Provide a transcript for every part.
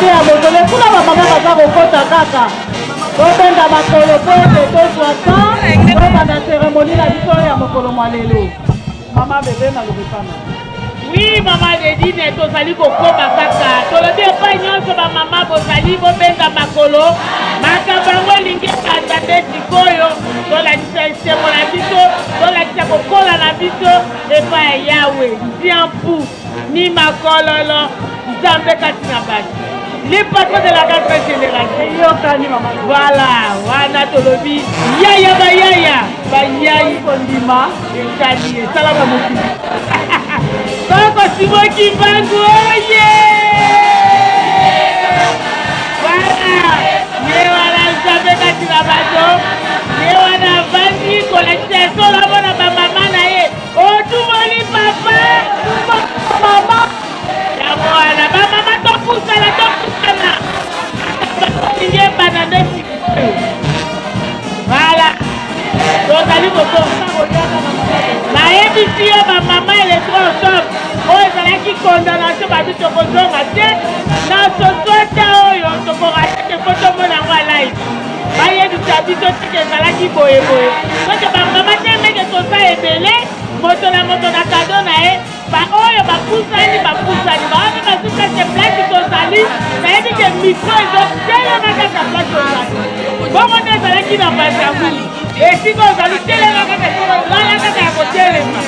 te ya mozole kuna bamama baza kokota kaka tobenda makolo mpo ete tozwa temps tobanda seremoni na biso ya mokolo mwa lelo mama bebe nalobepana Oui, mama Dedine, tozali kokoma kaka. Tolobi epai nyonso bamama bozali bobenda makolo. Makambo yango elingi ebanda nde sikoyo. Tolakisa esengo na biso, tolakisa kokola na biso epai ya Yawe. Nziampu ni makololo, Nzambe kati na bato. Le patron de la quatrième génération. Eyokani mama. Voilà, wana tolobi yaya bayaya bayayi kondima etali esalaka mokili. Koko Simon Kimbangu oye! Voilà, ye wana Nzambe kati na bato, ye wana avandi kolakisa solo amona bamama na ye. Otumoli papa, mama. Yango wana bamama topusana, topusana. Balingi ebanda nde sikoyo. Voilà. Tozali kokoma. Nayebisi yo bamama ele 3 octobre oyo ezalaki condamnation babi tokozonga te na sosota oyo tokorate te mpo tomona yango alive bayebisa biso teke ezalaki boye boye soki bamama te meke toza ebele moto na moto na kado na ye baoyo bapusani bapusani baoyo mpe bazwi place place tozali nayebi ke mikro ezotelema kaka place ozali bongo nde ezalaki na mazabu esika ozali telema kaka lala kaka ya kotelema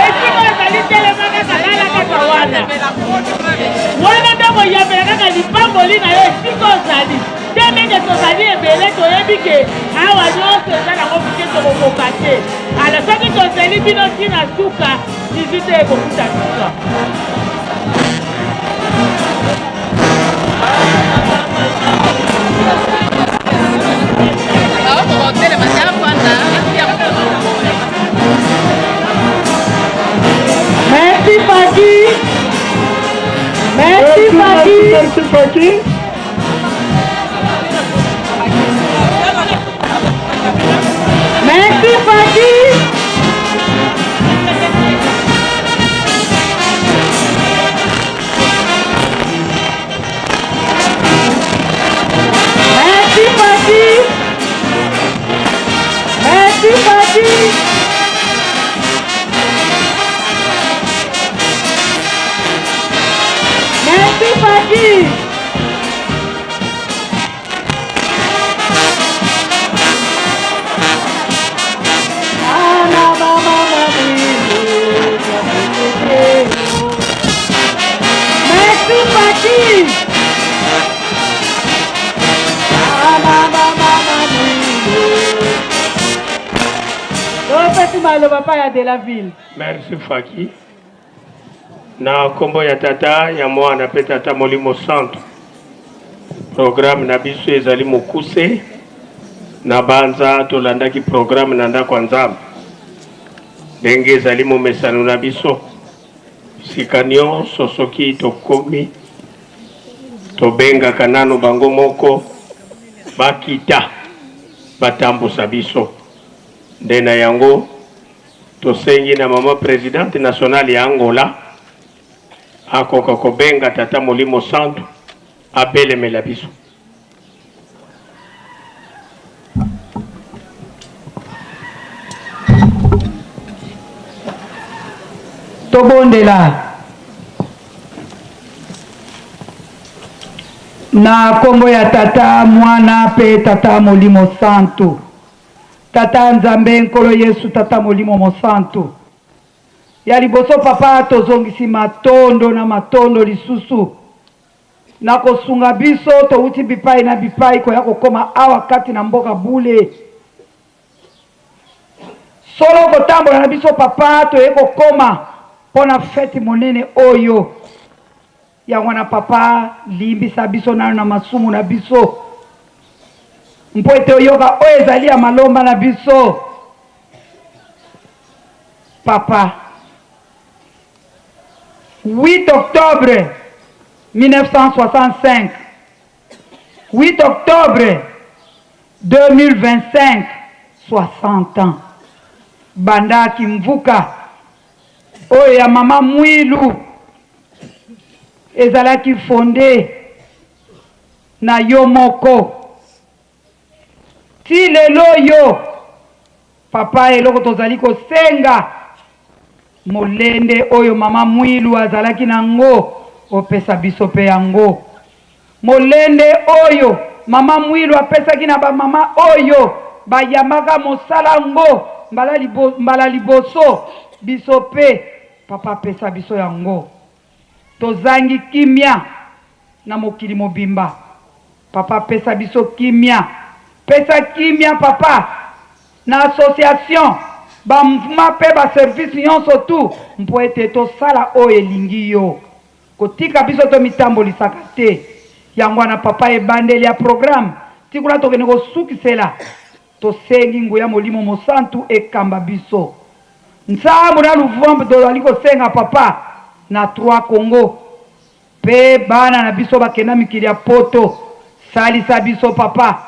esika ozali telema kaka lala kaka wana wana nde koyambela kaka lipamboli na yo esika ozali te ndenge tozali ebele toyebi ke awa nyonso eza nango moke tokokoka te ala soki tozeli bino ti na suka 18 te ekokuta biso. Merci Faki. Merci Faki. Merci Faki. Merci Faki. Merci Faki. Merci Faki. Merci Faki. Merci Faki. Topesi maloba pa ya de la ville. Merci Faki. Na kombo ya Tata, ya Mwana pe Tata Molimo Santu. Programme na biso ezali mokuse. Na banza tolandaki programme na ndako ya Nzambe. Ndenge ezali momesano na biso, sika nyonso soki tokomi tobengaka nano bango moko bakita batambusa biso. Nde na yango Tosengi na mama presidente nationale ya Angola akoka kobenga tata Molimo Santu abelemela biso. Tobondela na kombo ya Tata, Mwana pe Tata Molimo Santu. Tata Nzambe, Nkolo Yesu, Tata Molimo Mosantu. Ya liboso Papa, tozongisi matondo na matondo lisusu na kosunga biso towuti bipai na bipai koya kokoma awa kati na mboka bule. Solo kotambola na biso Papa, toye kokoma mpo na feti monene oyo. Yango wana papa, limbisa biso nano na masumu na biso, mpo ete oyoka oyo ezali ya malomba na biso. Papa, 8 octobre 1965, 8 octobre 2025, 60 ans banda kimvuka oyo ya mama Mwilu. Ezalaki fonde na yo moko. Ti lelo oyo papa eloko tozali kosenga molende oyo mama Mwilu azalaki na ngo opesa biso pe yango. Molende oyo mama Mwilu apesaki na ba mama oyo bayambaka mosala ngo mbala mbala liboso biso pe papa pesa biso yango. Tozangi kimia na mokili mobimba papa pesa biso kimia pesa kimia papa na association ba mouvement pe ba service nionso tout mpo ete tosala oyo elingi yo kotika biso tomitambolisaka te yango wana papa ebandeli ya programme ti kuna tokende kosukisela tosengi nguya molimo mosantu ekamba biso Nsambo na luvombe tozali kosenga papa na trois Congo pe bana na biso bakenda mikili ya poto salisa biso papa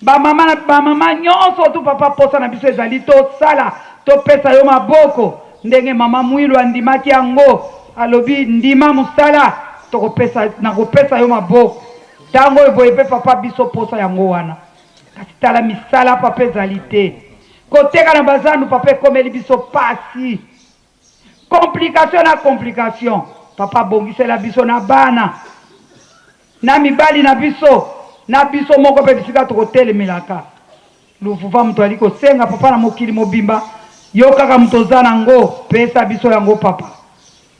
ba mama na ba mama nyonso tu papa posa na biso ezali tosala topesa yo maboko ndenge mama Mwilu andimaki yango alobi ndima mosala tokopesa nakopesa yo maboko ntango oyo boye pe papa biso posa yango wana kasi tala misala papa ezali te Koteka na ba zandu papa ekomeli biso pasi. Complication na complication. Papa bongisela biso na bana na mibali na biso na biso moko pe bisika tokotelemelaka. Luvuva moto ali kosenga papa na mokili mobimba yo kaka moto oza na ngo pesa biso yango papa.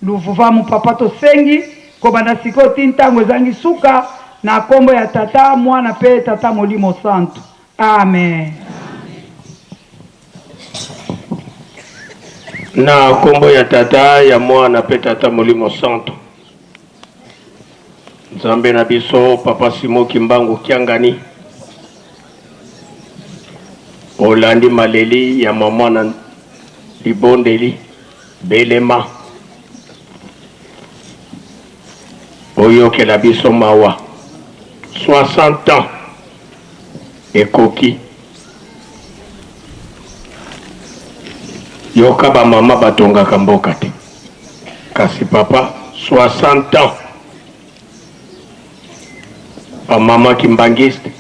Luvuvamu papa tosengi kobanda sikoyo ti ntango ezangi suka na kombo ya tata mwana pe tata molimo santu amen. Na kombo ya tata ya mwana pe tata molimo santu Nzambe na biso papa Simon Kimbangu Kiangani olandi maleli ya mama na libondeli Belema, oyokela biso mawa. 60 ans ekoki. Yoka ba mama batongaka mboka te, kasi papa 60 ans ba mama kimbanguiste,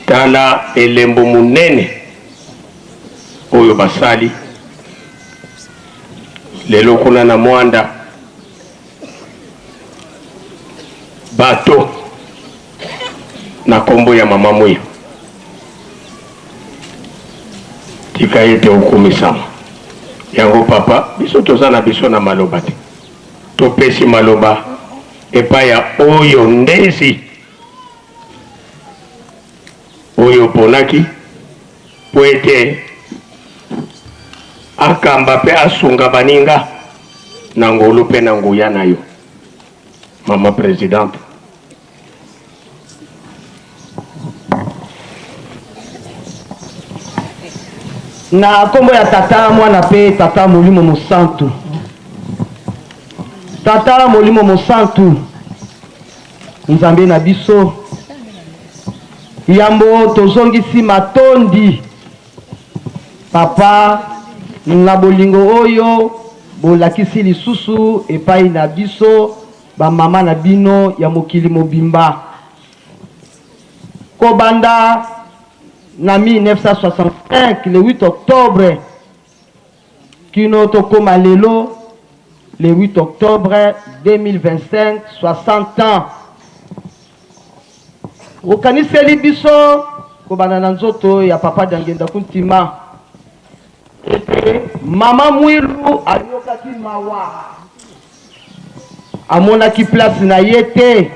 tala elembo munene oyo basali lelo kuna na Mwanda, bato na kombo ya mama Mwilu, tika ete okumisama. Yango papa, biso toza na biso na maloba te, topesi maloba epai ya oyo ndezi oyo oponaki mpo ete akamba mpe asunga baninga na ngolu mpe na nguya na yo. Mama Presidente. Na nkombo ya Tata, Mwana mpe Tata Molimo Mosantu. Tata Molimo Mosantu, Nzambe na biso, yambo tozongisi matondi Papa na bolingo oyo bolakisi lisusu epai na biso ba mama na bino ya mokili mobimba. Kobanda na 1965 le 8 octobre Kino tokoma lelo le 8 octobre 2025 60 ans okaniseli biso kobanda na nzoto ya papa Diangienda Kuntima ete mama Mwilu ayokaki mawa amonaki place na ye te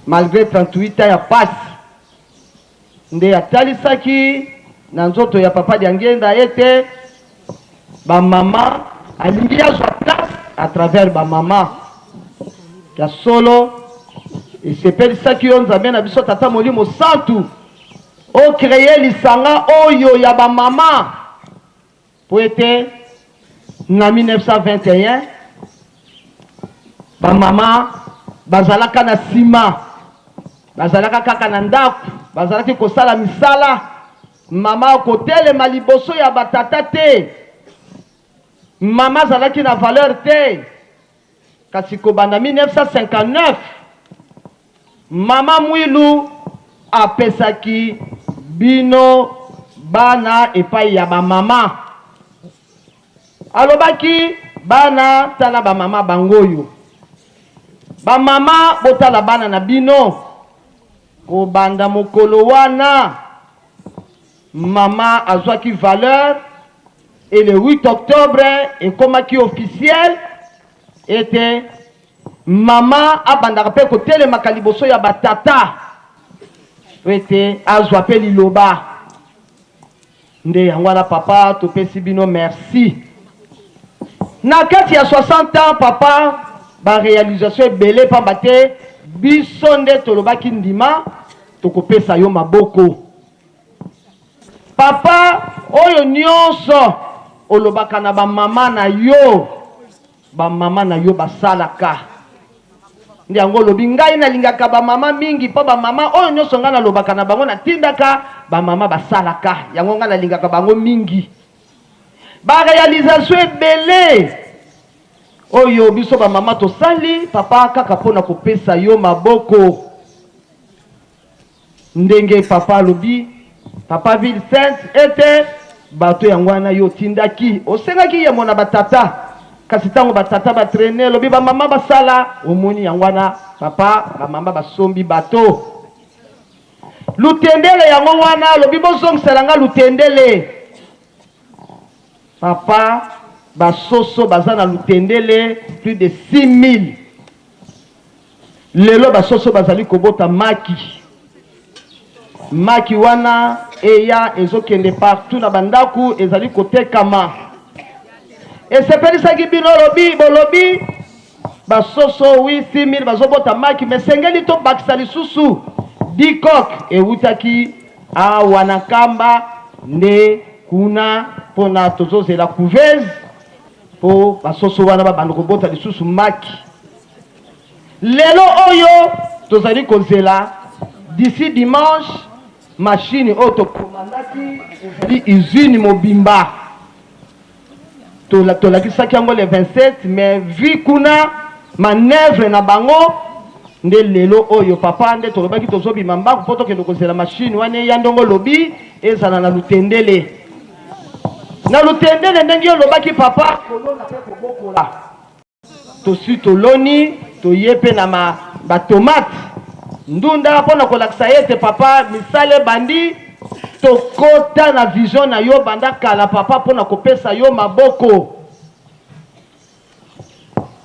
malgre 38 ans ya pasi Nde atalisaki na nzoto ya papa Diangienda ete ba mama alingi azwa place à travers ba mama. Ya solo esepelisaki yo Nzambe na biso Tata Molimo Santu o creer lisanga oyo ya ba mama mpo ete na 1921 ba mama bazalaka na sima Bazalaka kaka na ndako, bazalaki kosala misala. Mama akotelema liboso ya ba tata te. Mama azalaki na valeur te. Kasi kobanda 1959, Mama Mwilu apesaki bino bana epai ya ba mama. Alobaki, Bana, tala ba mama bango oyo. Ba mama, botala bana na bino. Kobanda mokolo wana, mama azwaki valeur et le 8 octobre ekomaki officiel ete mama abandaka mpe kotelemaka liboso ya batata po ete azwa mpe liloba. Nde yango wana papa topesi bino merci. Na kati ya 60 ans papa ba realisation ebele pamba te biso nde tolobaki ndima tokopesa yo maboko. Papa oyo nionso olobaka na ba mama na yo Ba mama na yo basalaka nde yango olobi ngai nalingaka ba mama mingi mpo ba mama oyo nyonso ngai nalobaka na bango natindaka ba mama basalaka yango ngai nalingaka bango mingi. Ba realisation ebele oyo biso ba mama tosali papa kaka mpo na kopesa yo maboko. Ndenge papa alobi, papa ville sainte ete bato yango wana yo otindaki, osengaki yemo na ba tata, kasi tango ba tata ba trainer olobi ba mama basala, omoni yango wana papa ba mama basombi bato. Lutendele yango wana alobi bozongisela nga lutendele. Papa ba soso baza na lutendele plus de 6000. Lelo ba soso bazali kobota maki. Maki wana eya ezokende partout na bandaku ezali kotekama. Esepelisaki bino lobi bolobi ba soso oui 6000 bazobota maki mais sengeli tobakisa lisusu dikok ewutaki awa na Nkamba nde kuna pona tozozela couveuse po ba soso wana babanda kobota lisusu maki. Lelo oyo tozali kozela d'ici dimanche machine oyo to commandaki ezali usine mobimba tolakisaki yango le 27 mais vu kuna manoeuvre na bango nde lelo oyo papa nde tolobaki tozobima mbangu mpo tokende kozela machine wana eya ndongo olobi ezala na lutendele na lutendele ndenge olobaki papa kolona mpe kobokola Tosi toloni, toye pe na ma ba tomates, ndunda pona kolakisa ete papa misala ebandi, tokota na vision na yo banda kala papa pona kopesa yo maboko.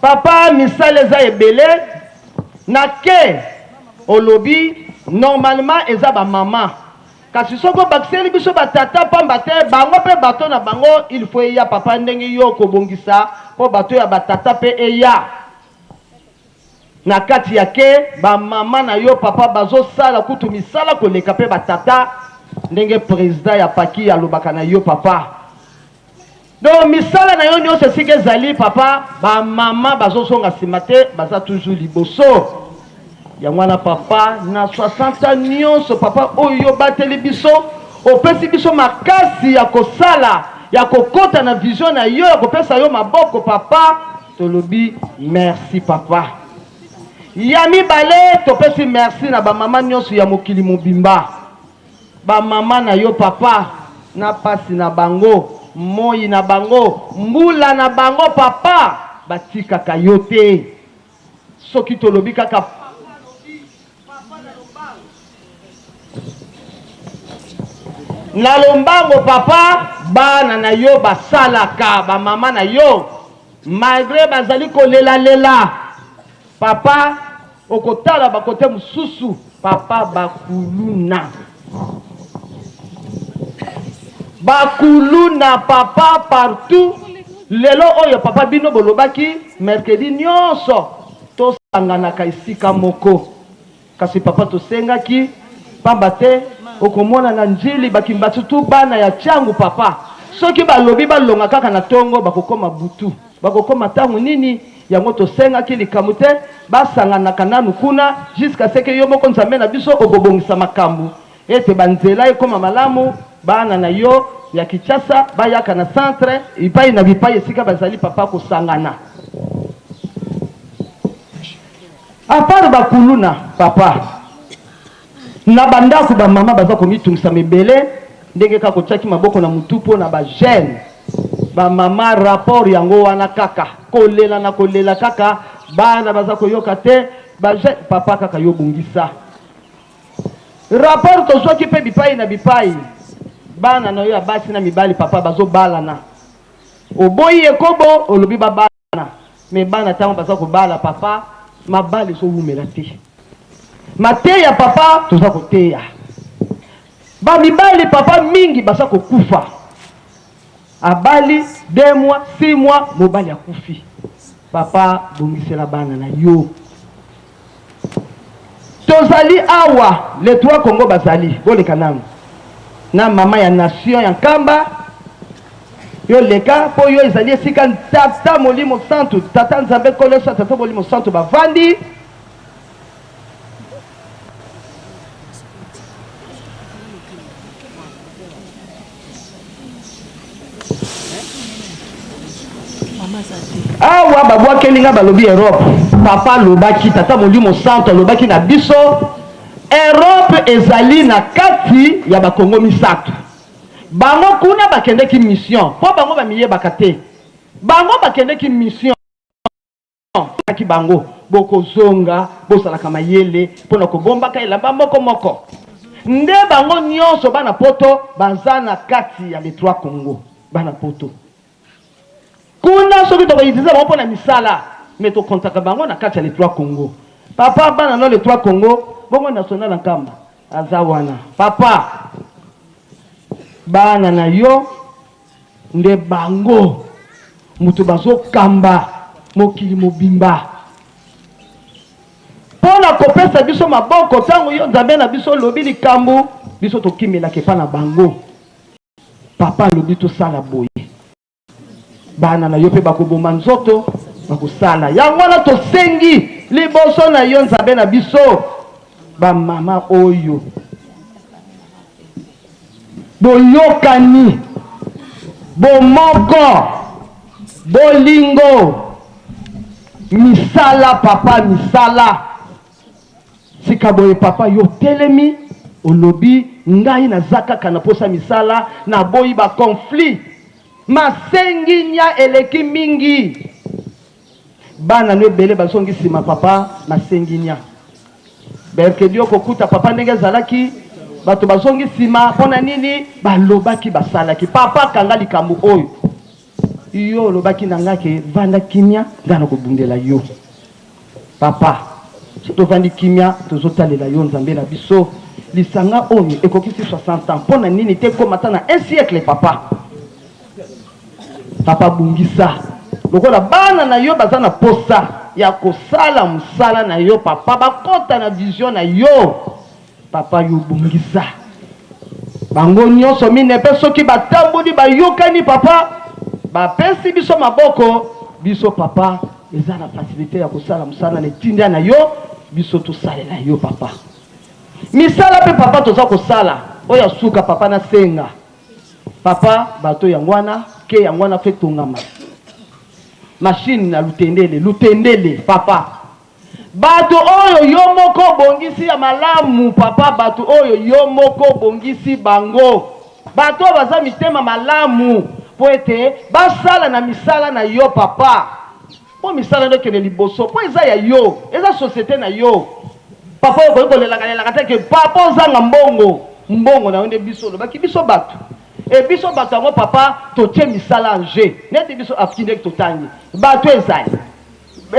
Papa misala eza ebele na ke olobi normalement eza ba mama Kasi soki obakiseli biso ba tata pamba te bango pe bateau na bango il faut eya papa ndenge yo okobongisa po bateau ya ba tata pe eya na kati ya ke ba mama na yo papa bazosala kutu misala koleka pe ba tata ndenge president ya paki alobaka na yo papa. Donc misala na yo nionso esika ezali papa, ba mama bazozonga sima te, baza toujours liboso. Yango wana papa na 60 ans nionso papa oyo yo obateli biso, opesi biso makasi ya kosala, ya kokota na vision na yo, ya kopesa yo maboko papa, tolobi merci papa. Ya mibale topesi merci na ba mama nionso ya mokili mobimba. Ba mama na yo papa na pasi na bango moyi na bango mbula na bango papa batikaka yo te soki tolobi kaka papa alobi papa na lombango na lombango papa bana na yo basalaka ba mama na yo malgre bazali kolela lela Papa okotala ba kote mususu papa ba kuluna ba kuluna papa partout lelo oyo papa bino bolobaki mercredi nionso tosanganaka esika moko Kasi papa tosengaki pamba te okomona na ndjili ba kimbasu bana ya tshangu papa soki balobi balonga kaka na tongo bakokoma butu bakokoma tango nini yango tosengaki likambo te basanganaka nanu kuna jusqu'à ce que yo moko nzambe na biso okobongisa makambu ete ba nzela ekoma malamu bana na yo ya kinshasa bayaka na centre epai na bipai esika bazali papa kosangana. À part ba kuluna papa na ba ndaku ba mama baza komitungisama ebele ndenge kaka otiaki maboko na mutu mpo na ba jeune ba mama rapport yango wana kaka kolela na kolela kaka bana baza koyoka te ba jeune papa kaka yo bongisa rapport tozwaki mpe bipai na bipai bana na yo ya basi na mibali papa bazobalana oboyi ekobo olobi babala Mais bana tango baza kobala papa mabala ezo wumela te. Mateya papa toza koteya. Ba mibali papa mingi baza kokufa. Abali 2 mois, 6 mois mobali akufi. Papa bongisela bana na yo. Tozali awa les trois Congo bazali boleka nanu na mama ya nation ya Nkamba yo leka mpo yo ezali esika tata molimo santu tata Nzambe nkolo Yesu tata molimo santu bavandi. Awa babwakeli nga balobi Europe. Papa alobaki, tata molimo santu alobaki na biso Europe ezali na kati ya ba Congo misatu. Bango kuna bakendeki mission po bango bamiyebaka te. Bango bakendeki mission. Alobaki bango, Bokozonga, bozalaka mayele mpo na kobombaka elamba moko moko. Nde bango nionso bana poto baza na kati ya les trois Congo, bana poto kuna soki toko utiliser bango mpo na misala mais to comptaka bango na kati ya les trois Congo. Papa bana no les trois Congo bongo national Nkamba aza wana papa bana na yo Nde bango moto bazokamba mokili mobimba mpo na kopesa biso maboko. Ntango yo Nzambe na biso olobi likambo, biso tokimelaka epai na bango. Papa alobi tosala boye, bana na yo mpe bakoboma nzoto, bakosala yango. Wana tosengi liboso na yo Nzambe na biso, bamama oyo Boyokani, bomoko, bolingo, misala papa misala. Sika boye papa yo otelemi olobi ngai naza kaka na posa misala, naboyi ba conflit, masenginya eleki mingi. Bana no ebele bazongi sima papa masenginya. Berkedi okokuta papa ndenge azalaki bato bazongi sima pona nini balobaki basalaki papa kanga likambo oyo yo olobaki na nga ke vanda kimia nga nakobundela yo papa so tovandi kimia tozotalela yo nzambe na biso lisanga oyo ekokisi 60 ans pona nini te ekoma ata na un siècle papa Papa bongisa lokola bana na yo baza na posa ya kosala musala na yo papa bakota na vision na yo papa yo bongisa bango nionso mine pe soki batamboli bayokani papa bapesi biso maboko biso papa eza na facilite ya kosala musala na etinda na yo biso tosalela yo papa misala pe papa toza kosala oyo ya suka papa nasenga Papa bateau yango wana ke yango wana fe tongama machine na lutendele lutendele papa bato oyo yo moko obongisi ya malamu papa bato oyo yo moko obongisi bango bato oyo baza mitema malamu mpo ete basala na misala na yo papa Mpo misala nde ekende liboso mpo eza ya yo, eza societe na yo. Papa okoki kolelaka lelaka te ke papa ozanga mbongo, mbongo na yo nde biso olobaki biso batu et biso batu yango papa totie misala en jeu neti biso afki ndenge totangi batu ezali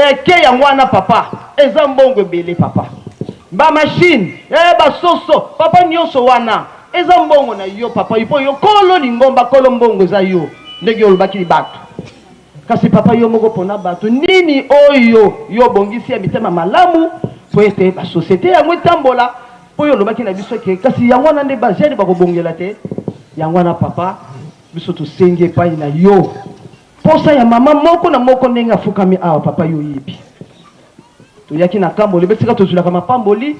eke yango wana papa eza mbongo ebele papa ba machine eh ba soso papa nionso wana eza mbongo na yo papa mpo yo kolo lingomba kolo mbongo eza yo ndenge olobaki batu Kasi papa yo moko pona batu nini oyo yo obongisi ya mitema malamu po ete ba societe yango etambola po yo olobaki na biso ke kasi yango wana nde ba jeune bakobongela te yango wana papa biso tosengi epai na yo posa ya mama moko na moko ndenge afukami awa papa yo oyebi toyaki na kamboli besika tozwilaka mapamboli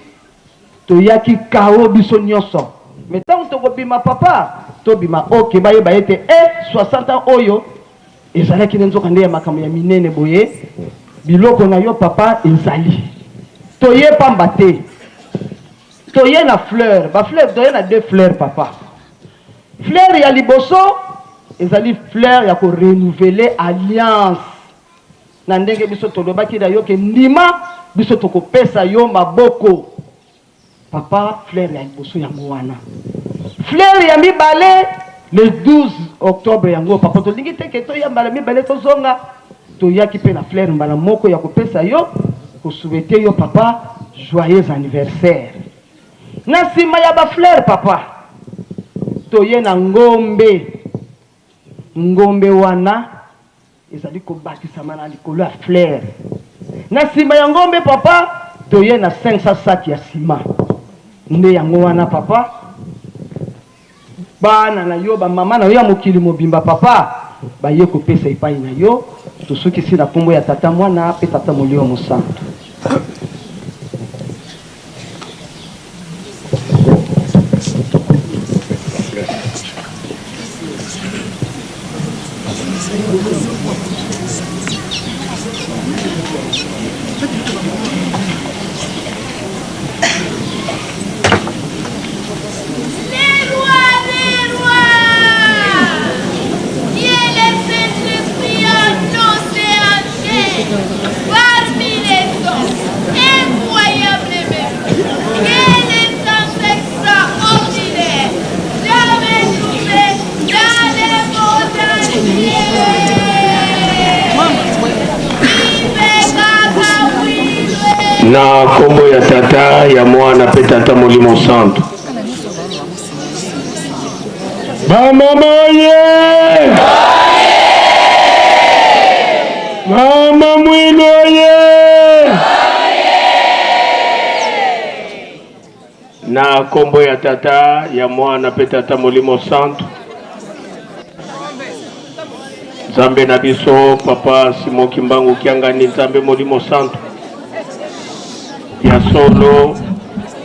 Toyaki chaos biso nionso mais tango tokobima papa tobima ok bayeba ete eh 60 ans oyo ezalaki nde nzoka nde ya makambo ya minene boye biloko na yo papa ezali. Toye pamba te. Toye na fleur, ba fleur toye na deux fleurs papa. Fleur ya liboso ezali fleur ya ko renouveler alliance na ndenge biso tolobaki na yo ke ndima biso tokopesa yo maboko. Papa fleur ya liboso yango wana. Fleur ya mibale le 12 octobre yango papa tolingi te ke toya mbala mibale tozonga toyaki pe na fleur mbala moko ya kopesa yo ko souhaiter yo papa joyeux anniversaire. Na sima ya ba fleur papa toye na ngombe ngombe wana Ezali kobakisama na likolo ya fleur. Na sima ya ngombe papa, toye na 500 sacs ya ciment. Nde yango wana papa, bana na yo, ba mama na yo ya mokili mobimba papa, baye kopesa epai na yo. Tosukisi na kombo ya Tata, Mwana pe Tata Molimo Mosantu. Na nkombo ya Tata, ya Mwana mpe Tata Molimo Santu. Bamama ye! Mama Mwilu oye! Na nkombo ya Tata, ya Mwana mpe Tata Molimo Santu. Nzambe na biso Papa Simon Kimbangu Kiangani, Nzambe Molimo Santu, ya solo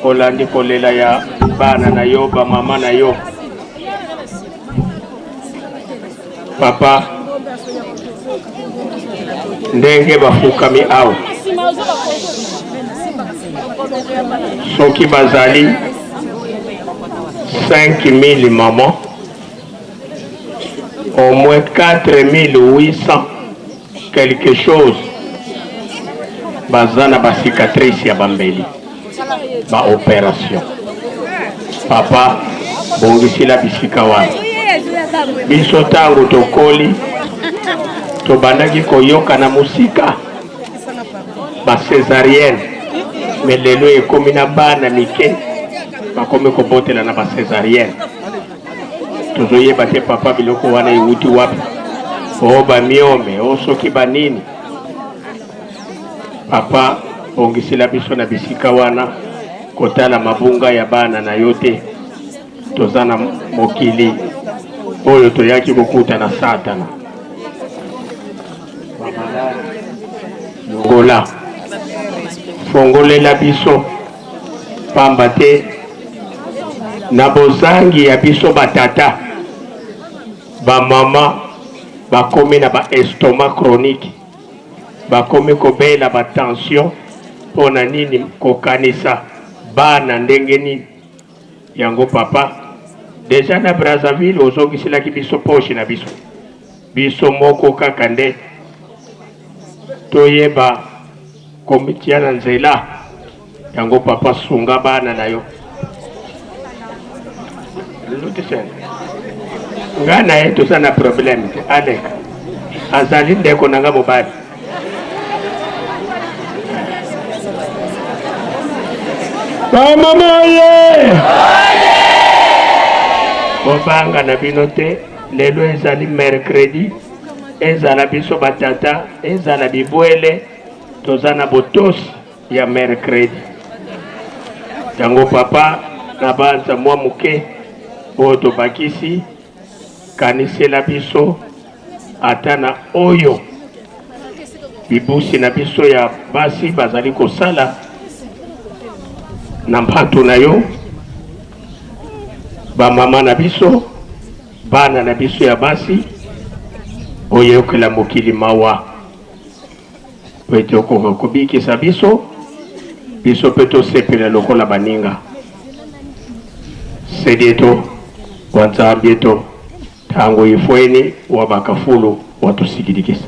olandi kolela ya bana na yo, ba mama na yo. Papa, ndenge bafukami awa soki bazali 5000 maman au moins 4800 quelque chose baza na ba cicatrice ya bambeli ba operation papa bongisila bisika wana biso ntango tokoli tobandaki koyoka na mosika ba cesarienne me lelo ekomi na bana mike bakomi kobotela na ba cesarienne tozoyeba te papa biloko wana ewuti wapi o bamiome o soki banini papa bongisela biso na bisika wana kotala mabunga ya bana na yo te toza na mokili oyo toyaki kokuta na satana longola fongolela biso pamba te na bozangi ya biso batata bamama bakomi na ba estomac chronique bakomi kobela ba tension mpo na nini kokanisa bana ndenge nini yango papa deja na Brazzaville ozongiselaki biso poche na biso biso moko kaka nde toyeba komitia na nzela yango papa sunga bana na yo lutisene nga na ye toza na problème te aleka azali ndeko na nga mobali bamama ye bobanga na bino te lelo ezali mercredi ezala biso batata ezala bibwele toza na botosi ya mercredi yango papa na banza mwa moke oyo tobakisi kanisela biso ata na oyo bibusi na biso ya basi bazali kosala na mpato na yo bamama na biso bana na biso ya basi oyokela mokili mawa po ete okoka kobikisa biso. Biso mpe tosepela lokola baninga. Sedieto wa Nzambi eto tango ifweni wa bakafulu watusikilikisa.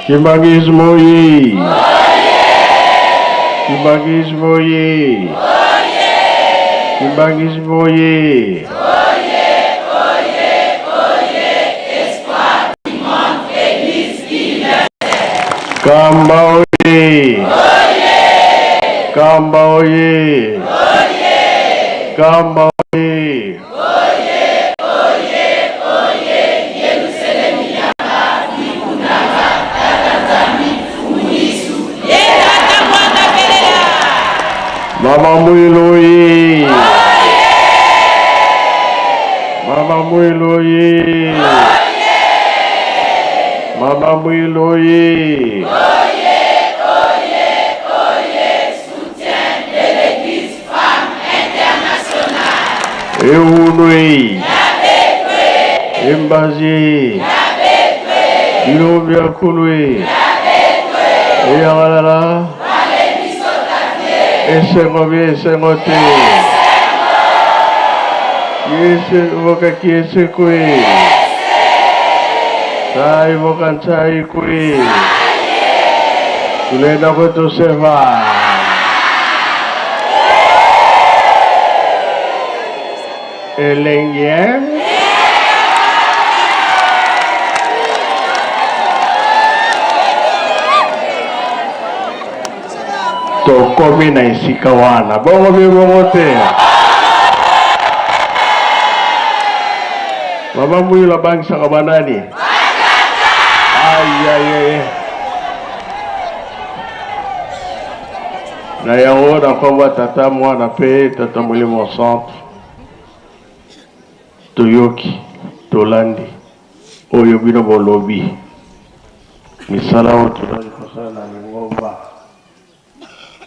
Kimbanguisme oye! Kimbanguisme oye! Kimbanguisme oye! Kamba oye! Kamba oye! Kamba oye! Mama Mwilu oye! Mama Mwilu oye! Mama Mwilu oye! Ewunwe! Embazi! Bilombe ya kulwe! Eyangalala! Esengo bi esengo te! Kiese voka kiese kwe! Sai voka ntsai kwe! Tulenda kwetu seva! Elengi eh? Tokomi na esika wana bongo bi bongo te. Mama Mwilu abangisaka banani? Ayayaya. Na yango na nkombo ya Tata, Mwana mpe Tata Molimo Santu, toyoki, tolandi oyo bino bolobi, misala oyo tozali kosala na lingomba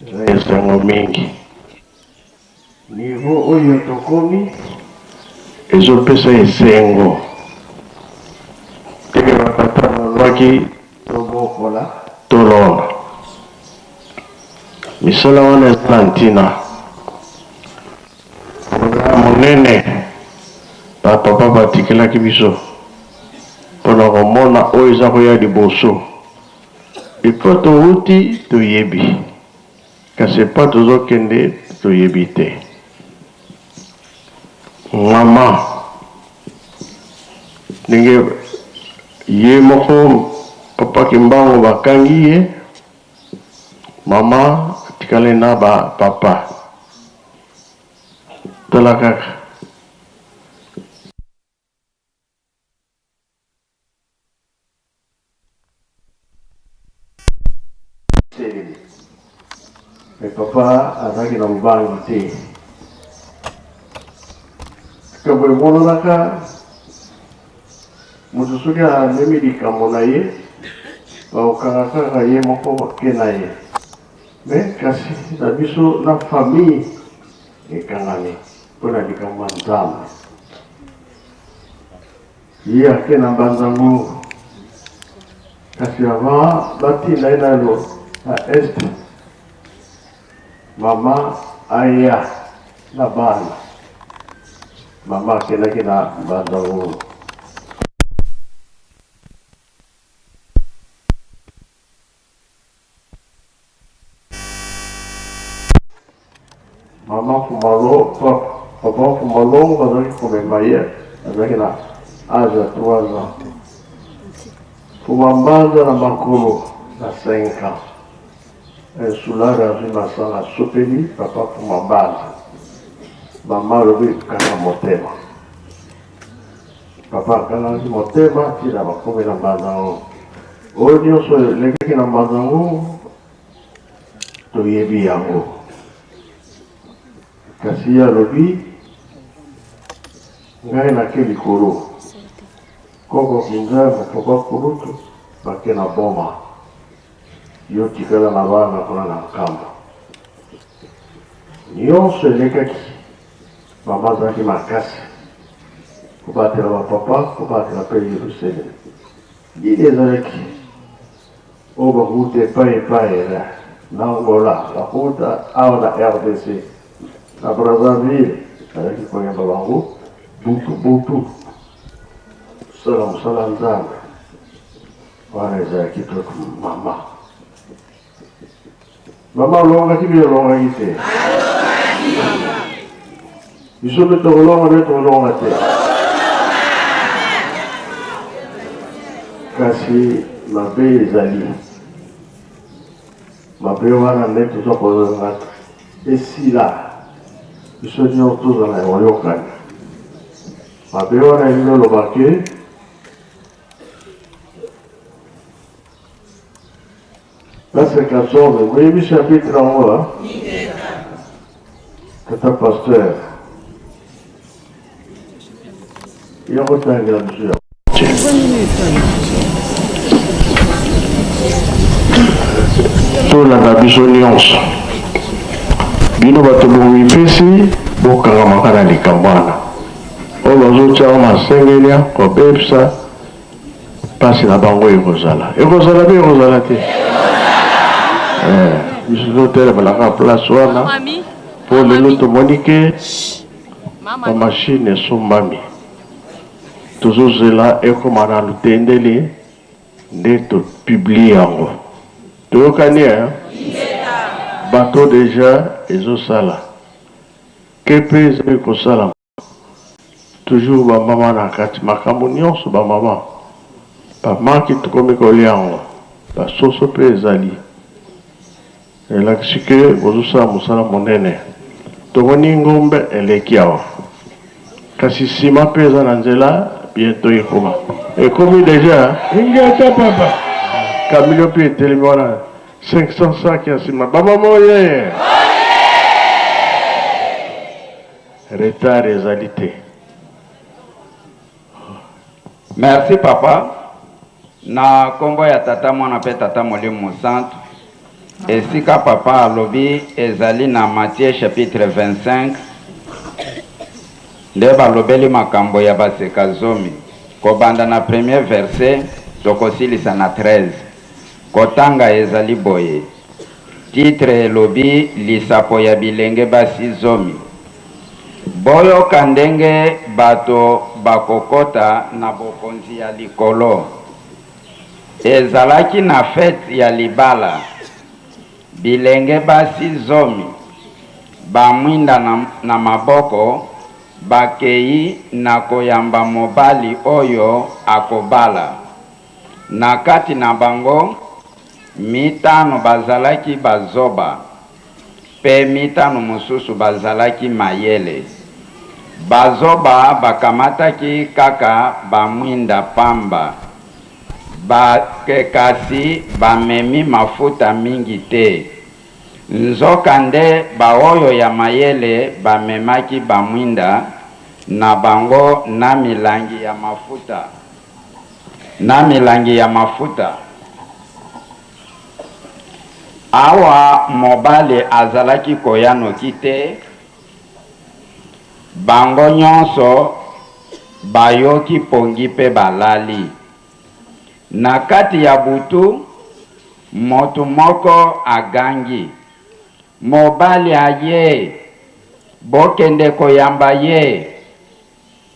eza esengo mingi. Niveau oyo tokomi ezopesa esengo ndenge ba tata balobaki tobokola tolona. Misala wana eza na ntina. Programme monene ba papa batikelaki biso mpona komona oyo eza koya liboso. Epa towuti toyebi. Kasi epa tozo kende toyebi te. Maman ndenge ye moko papa kimbangu bakangi ye maman atikali na ba papa tala kaka. Telemi. Mais papa azalaki na bobangi te. Likambo emonanaka moto soki amemi likambo na ye bakokanga kaka ye moko bake na ye me kasi na biso na famille ekangami mpo na likambo ya Nzambe. Ye ake na Mbanza-Ngungu. Kasi avant batinda ye nano na Est, mama aya na bana. Mama akendaki na Mbanza-Ngungu. Mama Fumalo, papa Fumalo bazalaki komema ye, azalaki na age ya 3 ans. Fuma Mbanza na makolo na 5 ans. Soulard azwi masanga asopeli papa Fuma Mbanza. Mama alobi kanga motema. Papa akangaki motema tina bakomi na Mbanza yango. Oyo nyonso elekaki na Mbanza yango toyebi yango. Kasi ye alobi ngai nake likolo. Koko Kinzambe papa kulutu bake na boma. Yo tikala na bana kuna na Nkamba. Nionso elekaki mama azalaki makasi kobatela ba papa, kobatela pe Yerusalem. Nini ezalaki oyo bakuta epai epai na Angola, bakuta awa na RDC, na Brazzaville, azalaki koyamba bango butu butu, kosala mosala Nzambe. Wana ezalaki totu mama. Mama olongaki mpe olongaki te? Biso mpe tokolonga mpe tokolonga te? Kasi mabe ezali mabe wana nde toza kozanga esila biso nyonso tozala ya koyokani. Mabe wana elingi oloba ke Verset 14, boyebi chapitre yango? Tata pasteur ya kotangela biso ya tolanda biso nyonso bino bato bomipesi bokangamaka na likambo wana oyo bazotyaka masengelia kobebisa mpasi na bango ekozala ekozala mpe ekozala te eh, biso totelemelaka place wana mpo lelo tomoni ke bamashine esombami tozozela ekoma na lutendele nde topublie yango toyokani eh? Bato deja ezosala kepe ezali kosala Toujours ba mama na kati makambo nionso ba mama ba maki tokomi kolia yango ba soso pe ezali elakisi ke bozosala mosala monene tomoni ngombe eleki awa kasi sima pe eza na nzela bientot ekoma ekomi deja Ingeta papa. Kamilio pe etelemi wana 500 sac ya sima ba mama oye Retard ezali te. Merci papa na kombo ya tata mwana pe tata molimo mosantu esika papa alobi ezali na Matthieu chapitre 25 nde balobeli makambo ya baseka zomi kobanda na premier verset tokosilisa na 13 kotanga ezali boye Titre elobi lisapo ya bilenge basi zomi. Boyoka ndenge bato bakokota na bokonzi ya likolo. Ezalaki na fete ya libala. Bilenge basi zomi, ba mwinda na, na maboko, bakei na koyamba mobali oyo akobala. Na kati na bango, mitano bazalaki bazoba mpe mitano mosusu bazalaki mayele. Bazoba bakamataki kaka bamwinda pamba, ba, kasi bamemi mafuta mingi te. Nzokande, baoyo ya mayele bamemaki bamwinda na bango na milangi ya mafuta. Na milangi ya mafuta. Awa mobali azalaki koya noki te, bango nyonso bayoki pongi pe balali. Na kati ya butu, moto moko agangi, Mobali aye! Bokende koyamba ye!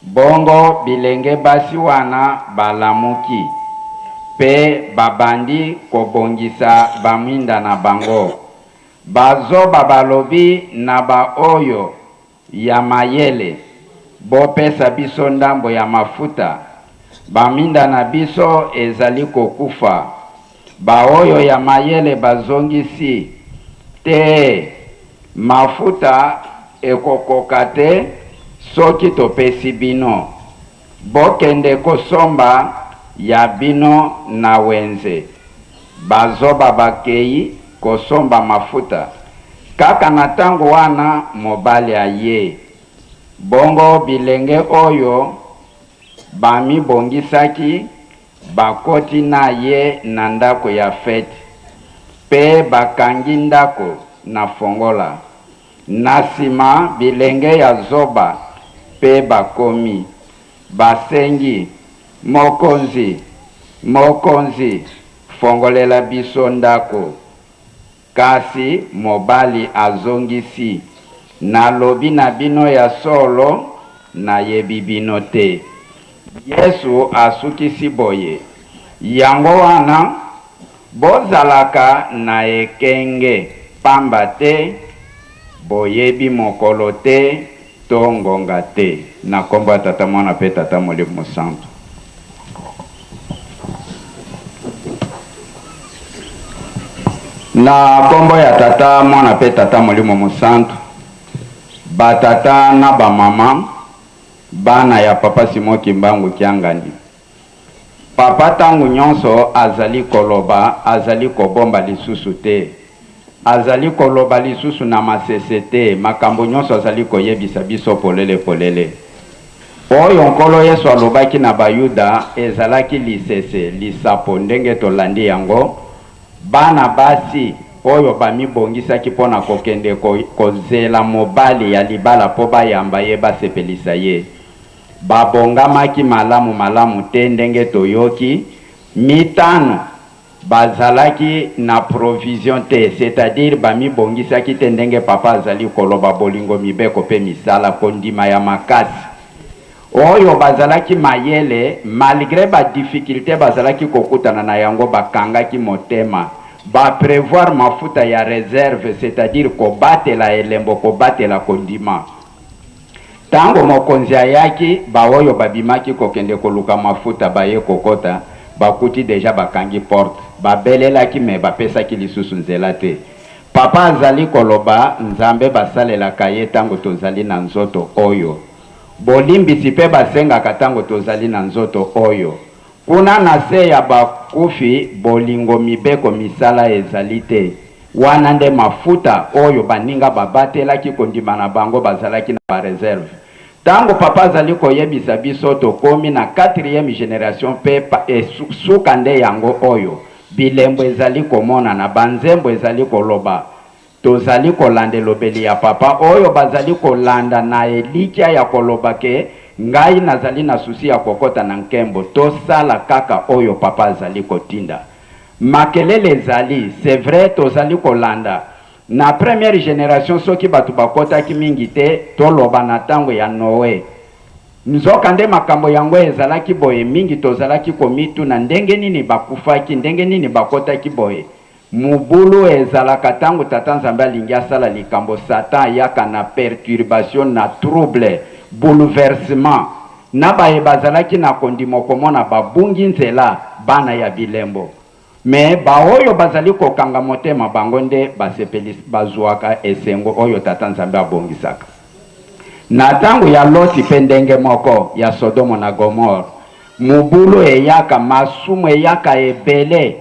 Bongo bilenge basi wana balamuki, pe babandi kobongisa bamwinda na bango. Bazoba balobi na baoyo ya mayele, Bopesa biso ndambo ya mafuta, Baminda na biso ezali kokufa. Baoyo ya mayele bazongisi, Te, mafuta ekokoka te soki topesi bino. Bokende kosomba ya bino na wenze. Bazoba bakei kosomba mafuta. Kaka na tango wana mobali aye. Bongo bilenge oyo bamibongisaki bakoti na ye na ndako ya feti, pe bakangi ndako na fongola. Na sima bilenge ya zoba pe bakomi, basengi, Mokonzi, mokonzi, fongolela biso ndako. Kasi mobali azongisi, Nalobi na bino ya solo, nayebi bino te. Yesu asukisi boye, Yango wana, bozalaka na ekenge, pamba te boyebi mokolo te to ngonga te. Na kombo ya Tata, Mwana pe Tata Molimo Mosantu. Na kombo ya Tata, Mwana pe Tata Molimo Mosantu, ba tata na ba mama, bana ya Papa Simon Kimbangu Kiangani. Papa tango nyonso azali koloba, azali kobomba lisusu te. Azali koloba lisusu na masese te, makambo nyonso azali koyebisa biso polele polele. Oyo Nkolo Yesu alobaki na Bayuda ezalaki lisese, lisapo, ndenge tolandi yango, bana basi oyo bamibongisaki mpo na kokende ko, kozela mobali ya libala mpo bayamba ye, basepelisa ye. Babongamaki malamu malamu te, ndenge toyoki, mitano bazalaki na provision te, c'est à dire bamibongisaki te ndenge papa azali koloba, bolingo, mibeko pe misala, kondima ya makasi. Oyo bazalaki mayele, malgre ba difficultes bazalaki kokutana na yango, bakangaki motema, ba prevoir mafuta ya reserve, c'est à dire kobatela elembo, kobatela kondima. Tango mokonzi ayaki, baoyo babimaki kokende koluka mafuta baye kokota, bakuti dejà bakangi porte. Babelelaki mais bapesaki lisusu nzela te. Papa azali koloba, Nzambe basalelaka ye tango tozali na nzoto oyo. Bolimbisi pe basengaka tango tozali na nzoto oyo. Kuna na se ya bakufi bolingo mibeko misala ezali te. Wana nde mafuta oyo baninga babatelaki kondima na bango bazalaki na ba reserve. Tango papa azali koyebisa biso tokomi na quatrième generation pe suka nde yango oyo. Bilembo ezali komonana, ba nzembo ezali koloba. Tozali kolanda elobeli ya Papa oyo bazali kolanda na elikya ya koloba ke ngai nazali na souci ya kokota na nkembo. Tosala kaka oyo Papa azali kotinda. Makelele ezali, c'est vrai tozali kolanda. Na première generation soki batu bakotaki mingi te, toloba na tango ya Noe. Nzokande makambo yango ezalaki boye, mingi tozalaki komituna ndenge nini bakufaki, ndenge nini bakotaki boye. Mobulu ezalaka tango Tata Nzambe alingi asala likambo, Satan ayaka na perturbation, na trouble, bouleversement. Na baye bazalaki na kondima okomona babungi nzela, bana ya bilembo. Mais baoyo bazali kokanga motema bango nde basepeli, bazuaka esengo oyo Tata Nzambe abongisaka. Na tango ya Loti pe ndenge moko, ya Sodomo na Gomore, mobulu eyaka, masumu eyaka ebele.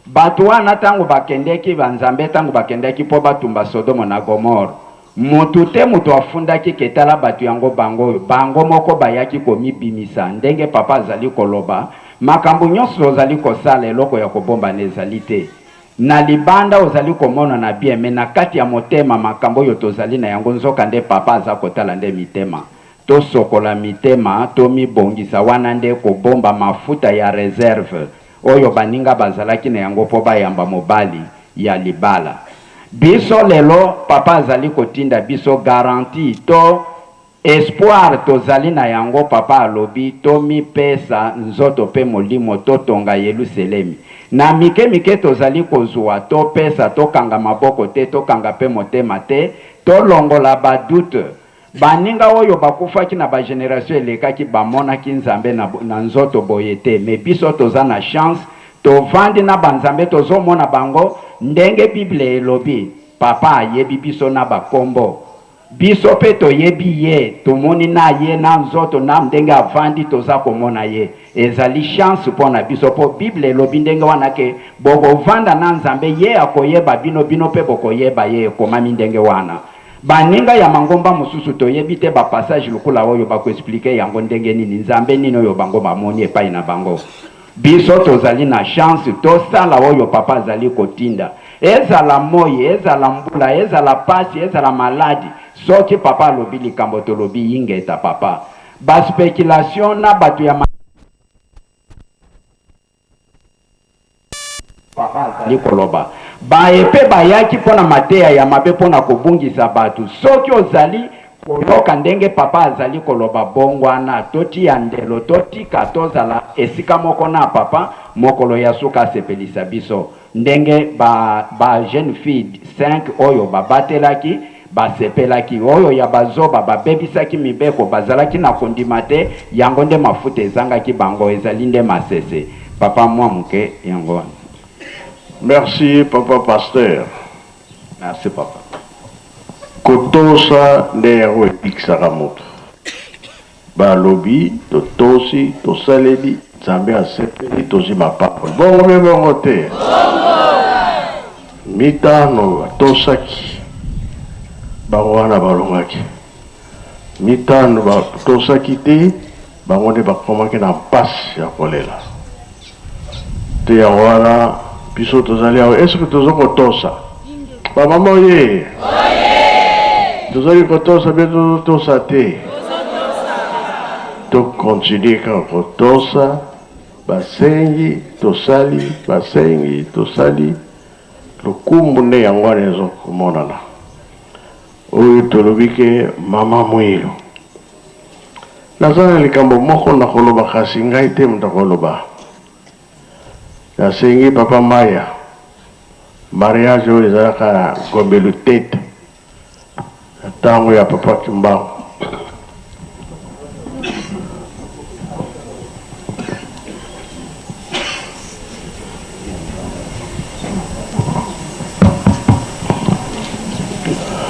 Bato wana tango bakendeki, ba Nzambe tango bakendaki po batumba Sodomo na Gomore, mutu te mutu afundaki ke tala batu yango bango oyo, bango moko bayaki komibimisa, ndenge papa azali koloba, makambo nionso tozali kosala eloko ya kobombana ezali te, na libanda ozali komonana bien mais na kati ya motema makambo oyo tozali na yango nzoka nde papa aza kotala nde mitema, tosokola mitema, tomibongisa wana nde kobomba mafuta ya reserve. Oyo baninga bazalaki na yango mpo bayamba mobali ya libala. Biso lelo papa azali kotinda biso garantie to espoir tozali na yango papa alobi tomipesa nzoto mpe molimo totonga Yeluselemi. Na mike mike tozali kozua topesa tokanga maboko te tokanga mpe motema te tolongola ba doutes. Baninga oyo bakufaki na ba generation elekaki bamonaki Nzambe na, na nzoto boye te, mais biso toza na chance tovandi na ba Nzambe tozomona bango ndenge Bible elobi. Papa ayebi biso na ba kombo, biso pe toyebi ye, tomoni na ye na nzoto na ndenge avandi toza komona ye. Ezali chance po na biso po Bible elobi ndenge wana ke bokovanda na Nzambe ye akoyeba bino, bino pe bokoyeba ye, ekomami ndenge wana. Baninga ya mangomba mosusu toyebi te ba passage lokola oyo bako expliquer yango ndenge nini, Nzambe nini oyo bango bamoni epai na bango. Biso tozali na chance tosala oyo papa azali kotinda. Ezala moyi, ezala mbula, ezala pasi, ezala maladi, soki papa alobi likambo tolobi ingeta papa. Ba speculation na batu ya. Papa azali koloba. Baye mpe bayaki mpo na mateya ya mabe mpo na kobungisa bato. Soki ozali koyoka ndenge papa azali koloba, bongwana, totiya ndelo, totika tozala esika moko na papa, mokolo ya suka asepelisa biso. Ndenge ba ba jeune fille 5 oyo babatelaki basepelaki, oyo ya bazoba babebisaki mibeko, bazalaki na kondima te, yango nde mafuta ezangaki bango, ezali nde masese. Papa mwa moke yango wana. Merci papa pasteur. Merci papa. Kotosa nde yango ebikisaka moto. Balobi totosi, tosaleli, Nzambe asepeli, tozwi mapamboli. Bongo be bongo te? Mitano batosaki, bango wana balongaki. Mitano batosaki te, bango nde bakomaki na mpasi ya kolela. Te yango wana biso tozali awa, est-ce que tozo kotosa? Ba mama oye! Tozali kotosa be tozotosa te? To continuer kaka kotosa, basengi tosali, basengi tosali, lokumu nde yango wana ezo komonana. Oyo tolobi ke mama Muilu. Naza na likambo moko nakoloba kasi ngai te moto akoloba. Nasengi papa Maya, mariage oyo ezalaka na Gombe Lutete na tango ya papa Kimbangu.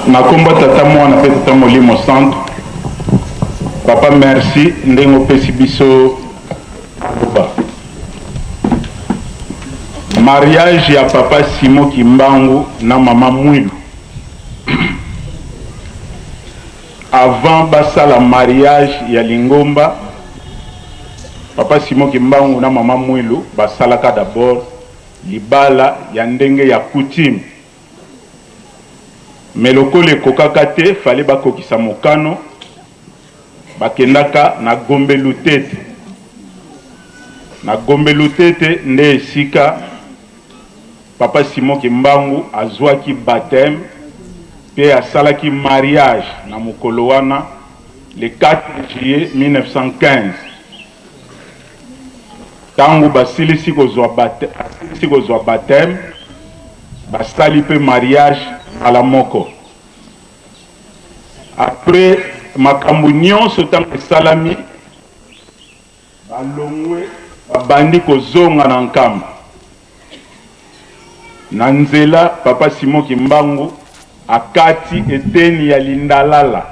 Na kombo Tata Mwana pe Tata Molimo Santu, papa merci ndenge opesi biso maloba. Mariage ya papa Simon Kimbangu na mama Mwilu avant basala mariage ya lingomba, papa Simon Kimbangu na mama Mwilu basalaka d'abord libala ya ndenge ya coutume. Mais lokola ekokaka te, fallait bakokisa mokano, bakendaka na Gombe Lutete. Na Gombe Lutete nde esika Papa Simon Kimbangu azuaki bapteme pe asalaki mariage na mokolo wana le 4 juillet 1915. Tango basilisi kozua asilisi kozua bapteme, basali pe mariage mbala moko. Après makambo nionso tango esalami, balongwe babandi kozonga na Nkamba. Na nzela, Papa Simon Kimbangu akati eteni ya lindalala,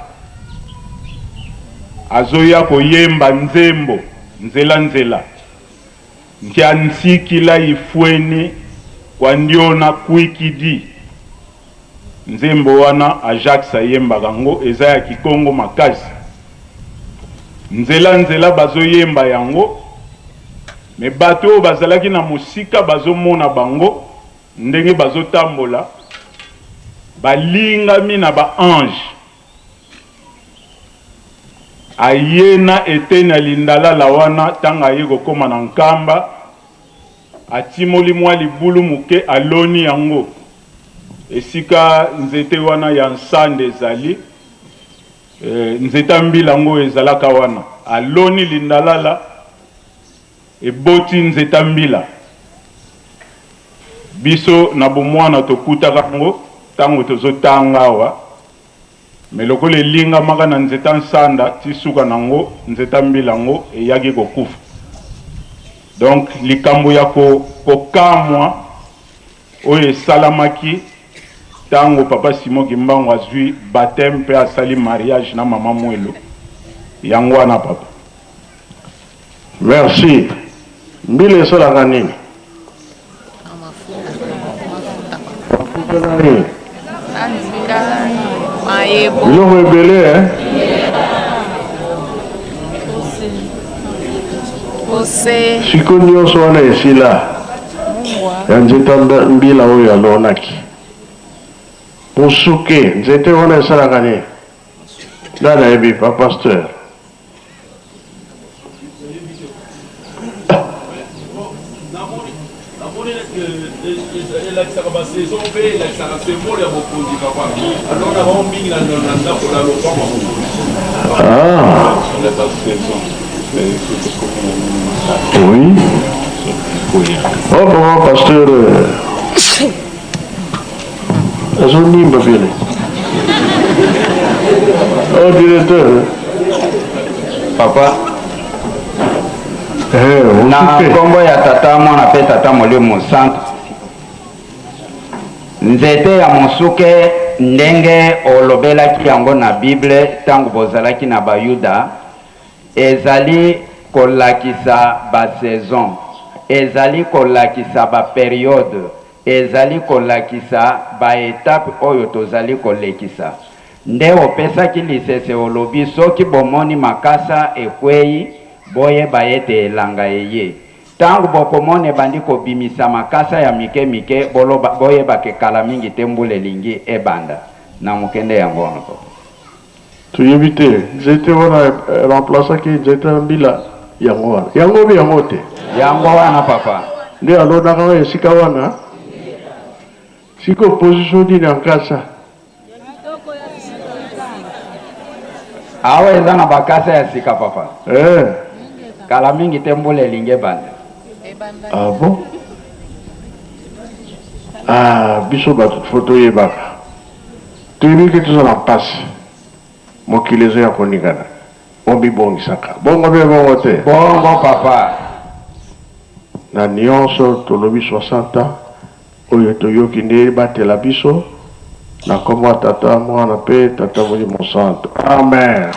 azoya koyemba nzembo nzela nzela, Nkia nsikila ifweni kwa ndiona kuikidi. Nzembo wana Ajax ayembaka yango, eza ya kikongo makasi. Nzela nzela bazoyemba yango. Mais batu oyo bazalaki na mosika bazo mona bango ndenge bazo tambola balingami na ba anges. Aye na eteni ya lindalala wana tango aye kokoma na Nkamba atimoli mwa libulu moke aloni yango esika nzete wana ya nsande ezali. Nzete ya mbila yango ezalaka wana aloni lindalala Eboti nzeta mbila. Biso na bomwana tokutaka yango tango tozo tanga awa. Mais lokola elingamaka na nzete nsanda ti suka nango nzete mbila yango eyaki kokufa. Donc likambo ya ko kokamwa oyo esalamaki tango papa Simon Kimbangu azui bapteme pe asali mariage na mama Mwelo yango wana papa. Merci. Mbila esalaka nini? Mafuta na nini? Biloko ebele eh? Siko nyonso wana esila ya nzete mbila oyo alonaki. Mosuke, nzete wana esalaka nini? Nani ayebi pa pasteur? Elakisaka ba saison mpe elakisaka symbole ya bokonzi papa alona bango mingi na ndako na lopango ya mokonzi. Ah. Oui. Oh, papa pasteur. Azonimba vile. Oh, directeur. Papa. Eh, na nkombo ya tata mwana mpe tata molimo santu nzete ya mosuke ndenge olobelaki yango na bible ntango bozalaki na bayuda ezali kolakisa basaison ezali kolakisa baperiode Ezali kolakisa ba etapes oyo tozali kolekisa. Nde opesaki lisese olobi soki bomoni makasa ekweyi boyeba ete elanga eye. Tango bokomona ebandi kobimisa makasa ya mike mike boloba boyeba ke kala mingi te mbula elingi ebanda. Na moke nde yango wana papa. Toyebi te nzete wana e remplacaki nzete ya mbila yango wana. Yango obi yango te? Yango wana papa. Nde alonaka ngo esika wana? Sikoyo position nini ya nkasa? Awa eza na bakasa ya sika papa. Eh. Kala mingi te mbula elingi ebanda. Ah bon? Ah biso bato faut toyebaka. Toyebi ke toza na mpasi, mokili ezo ya koningana, bomibongisaka. Bongo pe bongo te? Bongo papa. Na nionso tolobi 60 ans oyo toyoki nde ebatela biso na kombo ya Tata, Mwana pe Tata Molimo Santu. Amen.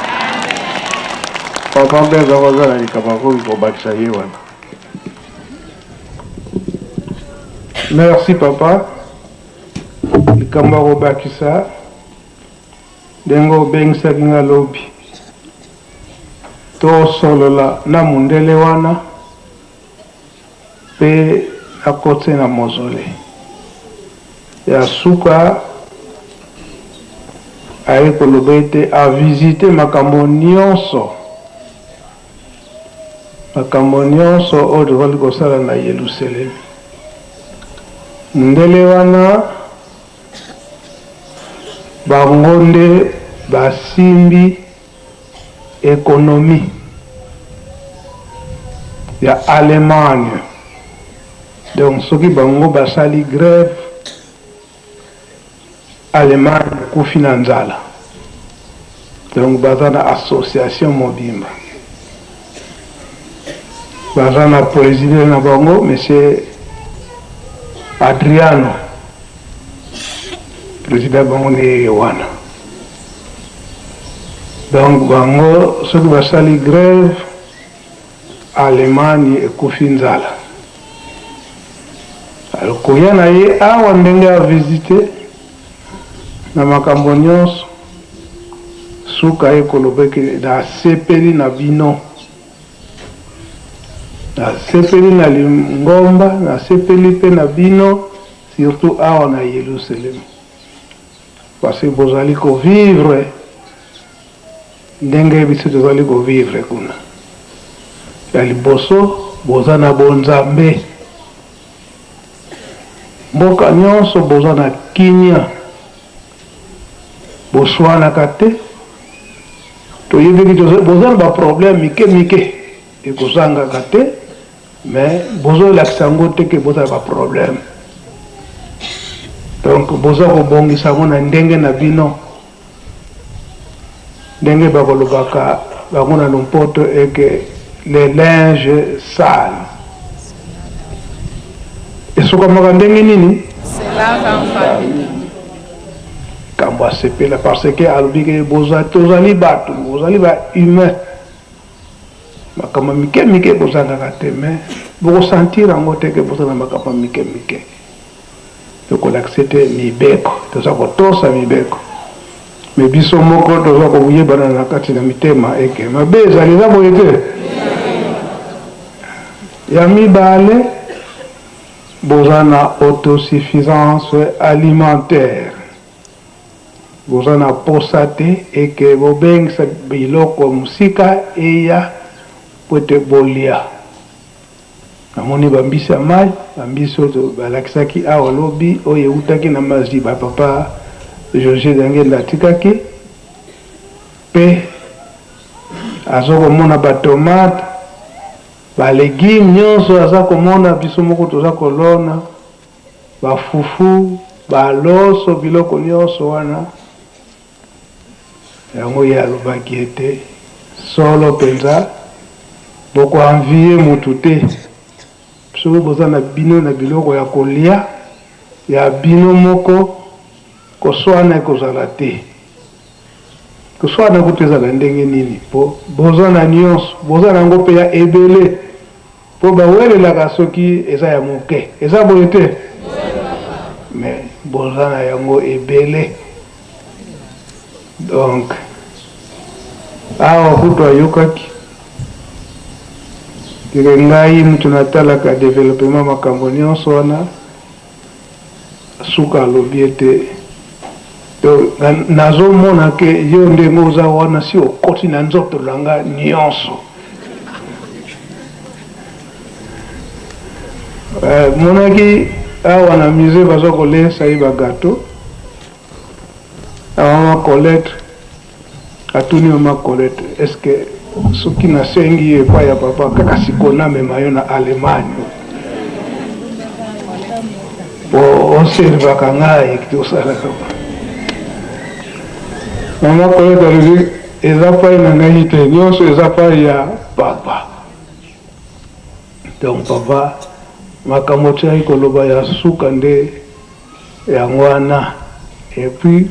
Papa Mbenza aza na likambo akoki kobakisa ye wana. Merci papa. Likambo ya kobakisa, ndenge obengisaki nga lobi tosolola na mundele wana pe nakotise na mozole ya suka aye koloba ete a visite makambo nionso Makambo nionso oyo tozali kosala na Yeluselemi. Mundele wana bango nde basimbi economie ya Allemagne. Donc soki bango basali grève, Allemagne ekufi na nzala donc baza na association mobimba baza na president na bango monsieur Adriano president bango nde ye wana donc bango soki basali grève Allemagne ekufi nzala. Alors koya na ye awa ndenge a visite na makambo nionso suka ye koloba eke nasepeli na bino nasepeli na lingomba nasepeli pe na bino surtout awa na Yelusalemi parce que bozali ko vivre Ndenge biso tozali ko vivre kuna. Ya liboso boza na bonzambe. Mboka nionso boza na kimia. Boswanaka te. Toyebi ke boza na ba problème mike mike ekozangaka te mais bozolakisa yango te ke boza na ba problème. Donc boza kobongisa yango na ndenge na bino. Ndenge bakolobaka bango na lompoto eke le linge sale esukamaka ndenge nini? Likambo asepela parce que alobi ke boza tozali bato, bozali ba humain, makambo ya mike mike bozangaka te, mais bokosentir yango te ke boza na makambo ya mike mike. Tokolakisa ete mibeko, toza kotosa mibeko, mais biso moko toza koyebana na kati na mitema eke mabe ezali, eza boye te? Ya mibale, boza na autosuffisance alimentaire, boza na posa te eke bobengisa biloko mosika eya po ete bolia. Namoni ba mbisi ya mayi, ba mbisi oyo balakisaki awa lobi, oyo ewutaki na maziba papa Jose Diangienda atikaki, pe azo komona ba tomates, ba legumes nionso aza komona, biso moko toza kolona, ba fufu, ba loso, biloko nionso wana. Yango ye alobaki ete, Solo mpenza, boko envier mutu te soki boza na bino na biloko ya kolia ya bino moko, koswana ekozala te. Koswana kutu ezala ndenge nini po boza na nionso, boza na yango pe ya ebele. Po bawelelaka soki eza ya muke eza boye te? Mais boza na yango ebele donc awa kutu ayokaki que ngai mutu natalaka developpement makambo nionso wana suka alobi ete nazo mona ke yo ndenge oza wana si okoti na nzoto na nga nionso. Monaki awa na musee baza kolesa ye ba gateau na mama Colette atuni mama Colette est ce que soki nasengi yo epai ya papa kaka sikoyo namema yo na Allemagne po oservaka ngai tosalaka mama Colette alobi eza pai na ngai te nyonso eza pai ya papa donc papa makambo otiaki koloba ya suka nde yango wana et puis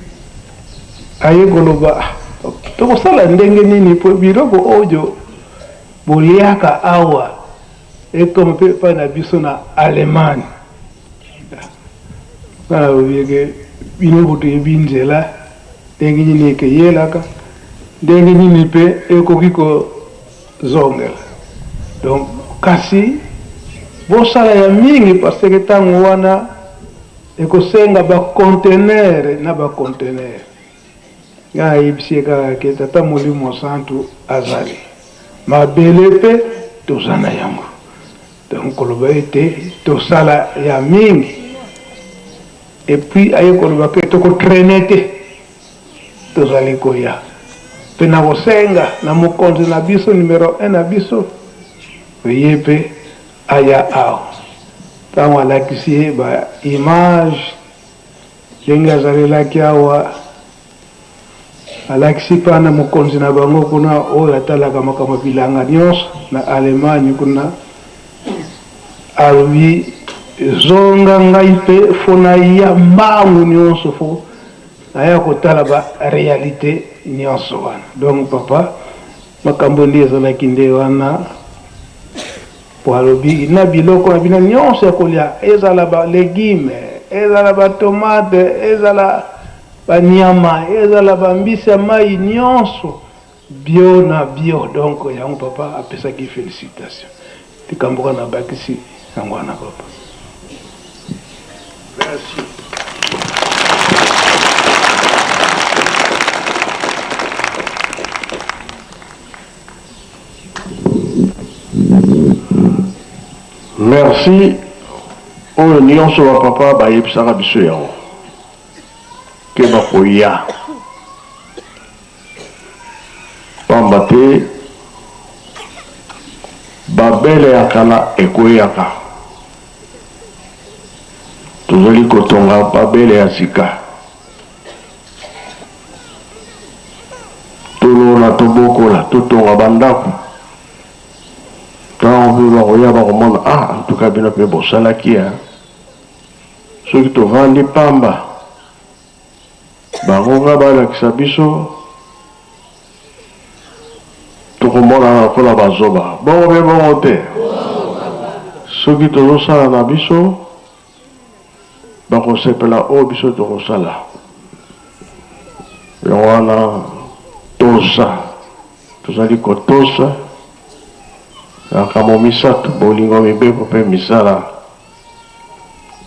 aye koloba tokosala ndenge nini po biloko oyo boliaka awa ekoma mpe epai na biso na Allemagne. Nga nalobi eke bino botoyebi nzela ndenge nini ekeyelaka, ndenge nini mpe ekoki kozongela. Donc kasi bosala ya mingi parce que ntango wana ekosenga ba conteneurs na ba conteneurs. Nga nayebisi ye kaka ke Tata Molimo Santu azali, mabele mpe toza na yango. Donc koloba ete tosala ya mingi et puis aye koloba ke toko trainer te, tozali koya pe nakosenga na mokonzi na biso numero un na biso ye pe aya awa tango alakisi ye ba image ndenge azalelaki awa. Alakisi pa na mokonzi na bango kuna oyo atalaka makambo ya bilanga nionso na Allemagne kuna, alobi zonga ngai pe fo naya mbangu nionso fo naya kotala ba realite nionso wana. Donc papa makambo nde ezalaki nde wana po alobi na biloko na bino nionso ya kolia ezala ba legumes ezala ba tomate ezala Ba nyama ezala ba mbisi ya mayi nionso bio na bio donc yango papa apesaki felicitation likambo kaka nabakisi yango wana papa. Merci. Merci oyo nionso ba papa bayebisaka biso yango. Ke bakoya, pamba te Babele ya kala ekweyaka. Tozali kotonga Babele ya sika. totonga bandako. Ntango mpe bakoya bakomona, ah, en tout cas bino mpe bosalaki hein. Soki tovandi pamba, bango nga balakisa biso, tokomonana lokola bazoba. Bongo mpe bongo te? Soki tozosala na biso, bakosepela oyo biso tokosala. Yango wana tosa, tozali kotosa makambo misatu, bolingo, mibeko mpe misala.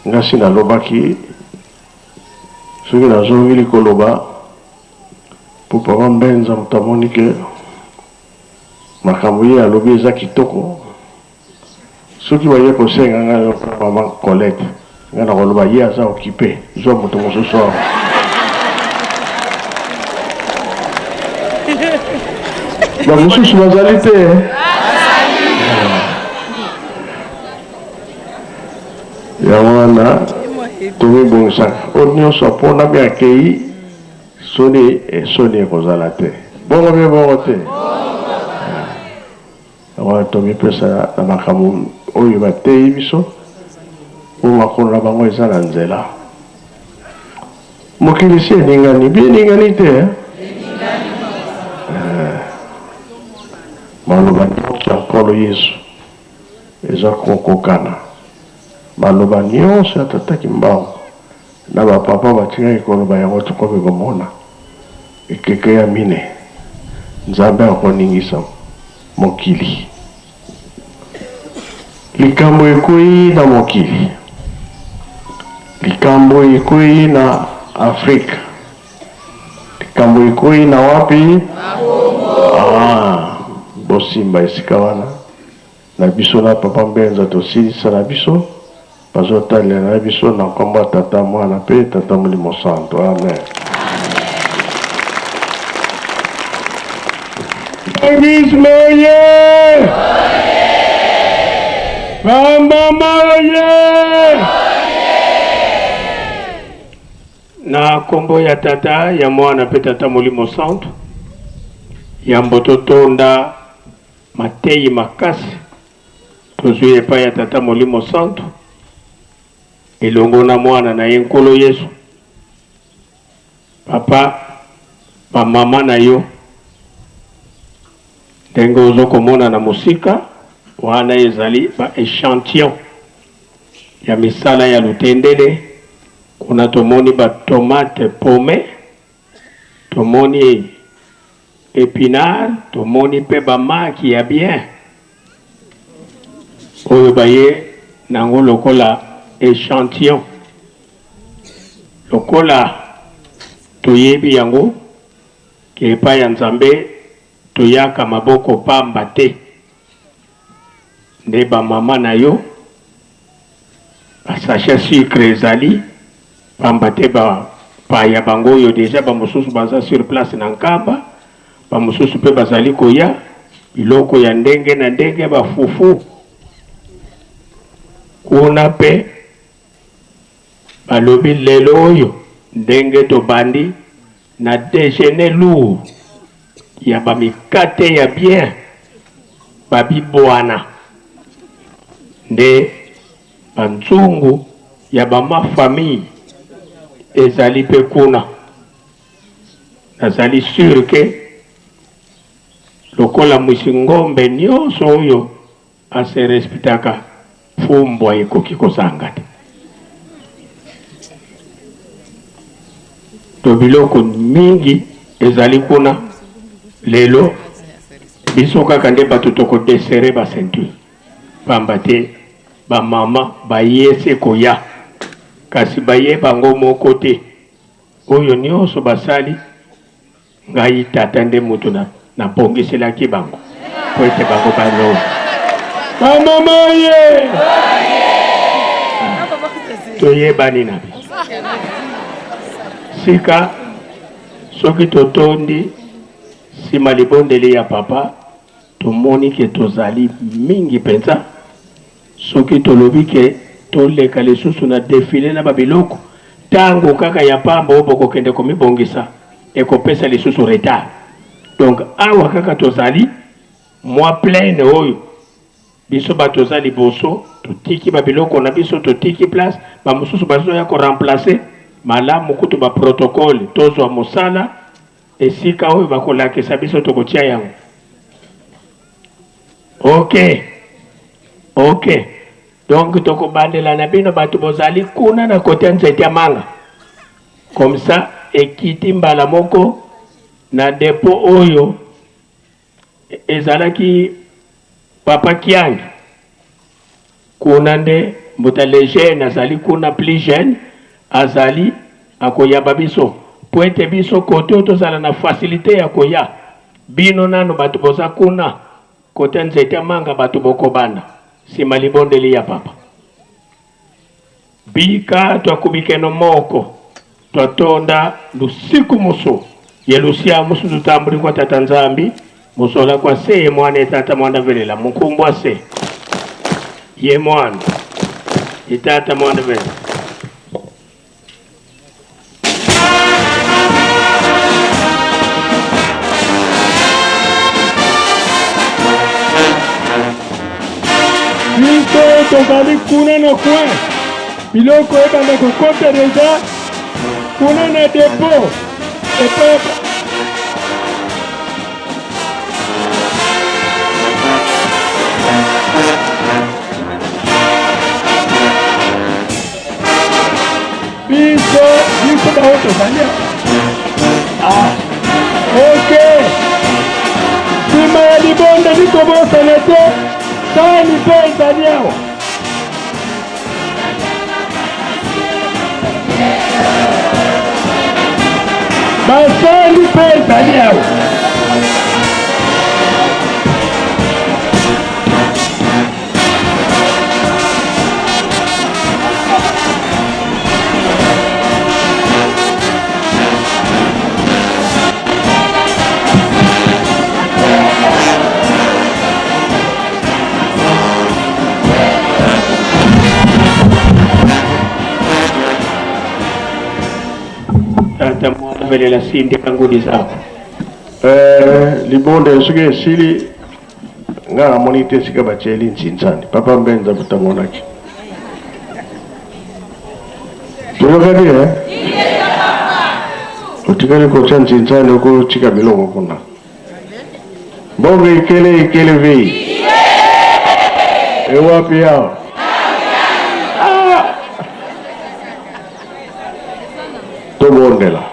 Nga si nalobaki, soki nazongeli koloba, po papa Mbenza moto amoni ke makambo ye alobi eza kitoko, soki baye kosenga nga lokola mama Colette, nga nakoloba ye aza occupe, zwa moto mosusu awa. Ba mosusu bazali te. Yango wana tomibongisaka, oyo nyonso aponami akei, soni soni ekozala te. Bongo mpe bongo te? Yango wana tomipesa na makambo oyo bateyi biso, mpo makolo na bango eza na nzela. Mokili si eningani, bi eningani te eh? Maloba nyonso ya Nkolo Yesu eza kokokana. Maloba nyonso ya Tata Kimbangu na ba papa batikaki koloba yango tokomi komona ekeke ya mine. Nzambe akoningisa mokili. Likambo ekweyi na mokili. Likambo ekweyi na Afrika. Likambo ekweyi na wapi? Ah, bosimba esika wana. Na biso na papa Mbenza tosilisa na biso bazotalela na biso na nkombo ya Tata, Mwana mpe Tata Molimo Santo. Amen. Kimbanguisme oye! Bambama oye! Na kombo ya Tata, ya Mwana mpe Tata Molimo Santu, yambo totonda Mateyi makasi tozwi epai ya Tata Molimo Santu elongo na Mwana na ye Nkolo Yesu. Papa, ba mama na yo ndenge ozo komona na mosika wana ezali ba echantillon ya misala ya lutendele. Kuna tomoni ba tomate pome, tomoni Epinard tomoni pe ba maki ya bien oyo baye nango lokola echantillon lokola toyebi yango ke epai ya Nzambe toyaka maboko pamba te nde ba mama na yo Ba sachet sucre ezali pamba te ba paya bango oyo dejà ba mosusu baza sur place na Nkamba, ba mosusu pe bazali koya, biloko ya ndenge na ndenge, ba fufu kuna pe balobi lelo oyo ndenge tobandi na dejeuner lourd ya ba mikate ya bien ba bibwana nde ba nzungu ya ba ma famille ezali pe kuna. Nazali sur que lokola mwisi ngombe nionso oyo a se respectaka fumbwa ekoki kozanga te. To biloko mingi ezali kuna lelo biso kaka nde bato toko desserrer ba ceinture pamba te ba mama baye se koya kasi baye bango moko te oyo nionso basali Ngai tata nde moto na nabongiselaki bango mpo ete bango balonga. Bamama oye! Toyebani na biso. Sika soki totondi nsima libondeli ya papa, tomoni ke tozali mingi mpenza. Soki tolobi ke toleka lisusu na defile na ba biloko, tango kaka ya pamba oyo bokokende komibongisa ekopesa lisusu retard. Donc awa kaka tozali mwa plaine oyo biso bato toza liboso, totiki ba biloko na biso, totiki place, ba mosusu bazoya ko remplacer malamu kutu ba protocole, tozwa mosala esika oyo bakolakisa biso tokotia yango. Ok, ok. Donc tokobandela na bino bato bozali kuna na kote ya nzete ya manga, comme ça ekiti mbala moko na depot oyo ezalaki papa Kiangi kuna nde mbuta le jeune azali kuna plus jeune azali akoyamba biso po ete biso kote oyo tozala na facilite ya koya bino nanu bato boza kuna kote nzete ya manga bato bokobanda sima libondeli ya papa Bika twakubikeno moko twatonda lusiku musu ye lusia musu tutambuli kwa Tata Nzambi musola kwa se ye mwana ye Tata mwana velela mukumbwa se ye mwana ye Tata mwana velela. Biso tozali kuna na coin, biloko ebanda kokota deja kuna na depot epai biso biso baoyo tozali ah, ok nsima ya libondeli kobosana te sani mpe ezali awa. Basali mpe ezali awa. Tata mwana velela sindika ngudi zako. Eh, libonde soki esili Nga namoni te esika batieli nsinzani. Papa Mbenza botamonaki. Toyokani eh? Otikali kotia nsinzani okotika biloko kuna. Mbongo ikele ikele vei. Ewapi awa? Ah! Tobondela.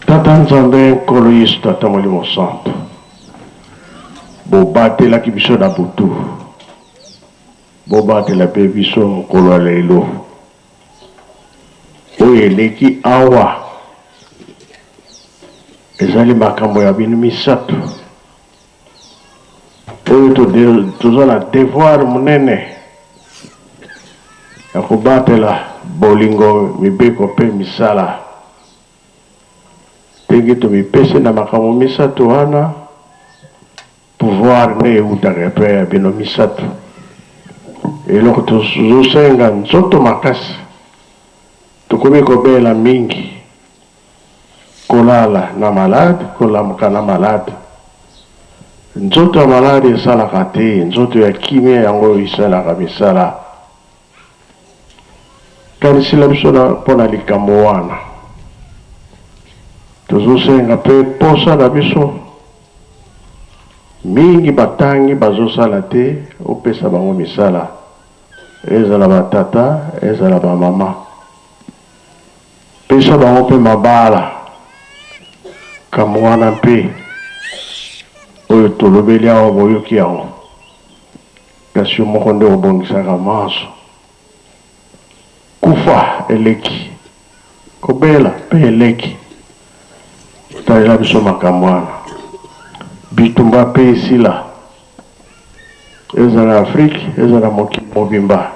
Tata Nzambe, Nkolo Yesu, Tata Molimo Santu, bobatelaki biso na butu, bobatela mpe biso mokolo ya lelo oyo eleki awa. Ezali makambo ya bino misato oyo toza na devoir monene ya kobatela bolingo, mibeko mpe misala. Ndenge tomipesi na makambo misato wana, pouvoir nde ewutaka epai ya bino misato. Eloko tozosenga nzoto makasi, tokomi kobela mingi, kolala na malade, kolamuka na malade. Nzoto ya malade esalaka te, nzoto ya kimia yango esalaka misala. Kanisela biso na mpo na likambo wana. Tozosenga mpe posa na biso mingi batangi bazosala te, opesa bango misala, ezala ba tata, ezala ba mama. Pesa bango mpe mabala. Likambo wana mpe oyo tolobeli awa boyoki yango. Kasi yo moko nde obongisaka manso. Kufa eleki, kobela mpe eleki. Talela biso makambo wana. Bitumba mpe esila, ezala Afrique, ezala mokili mobimba.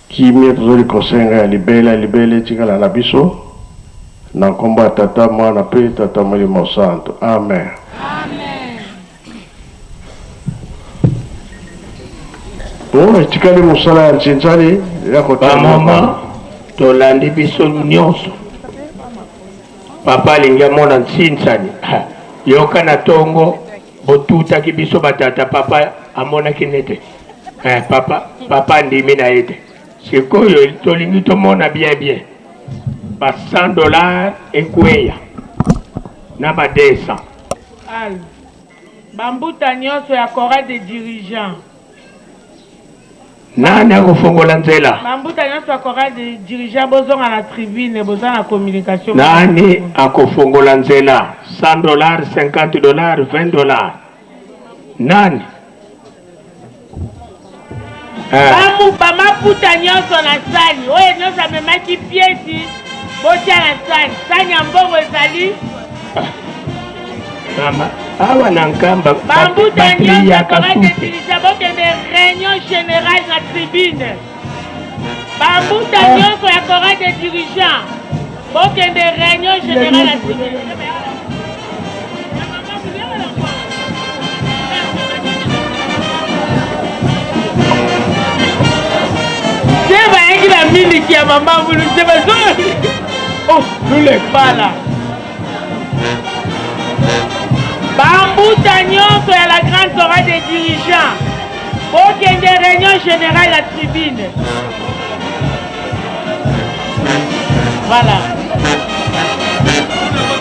Kimia tozali kosenga ya libela libela etikala na biso, na nkombo ya Tata, Mwana mpe Tata Molimo Santu. Amen. Bon, etikali mosala ya nsinzali ya kotia Bamama, tolandi biso nyonso. Papa alingi amona nsinsani. Yoka na tongo botutaki biso batata papa amonaki nete eh, papa papa andimi na ye te. Sikoyo tolingi tomona bien bien ba 100 dollars ekweya na ba 200. Al. Bambuta nyonso ya chorale des dirigeants. Nani akofongola nzela? Bambuta nyonso ya chorale des dirigeants bozonga na tribune, boza na communication. Nani akofongola nzela? 100 dollars, 50 dollars, 20 dollars. Nani? Eh. Bamaputa nyonso na sani oyo nyonso amemaki piesi botia na sani sani ya mbongo ezali mama awa na nkamba bambuta nyonso kobadesilisa bokende réunion générale na tribune bambuta ah. nyonso ya chorale de dirigeant bokende réunion générale na tribune. Te bayaki na miliki ya mama mulu te bazo oh lulekbala bambuta nyonso ya la grande chorale des dirigeants bokende réunion générale ya tribune. Voilà.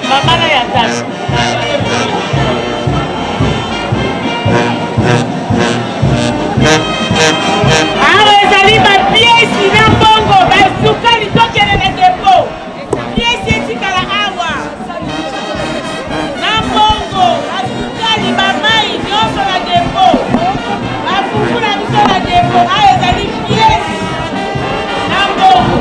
Mama na ya tata. Awa ezali bapiesi na mbongo basukali tokende na depo piesi etikala awa na mbongo basukali bamai nyonso na depo bafufu na biso na depo awa ezali piesi na mbongo.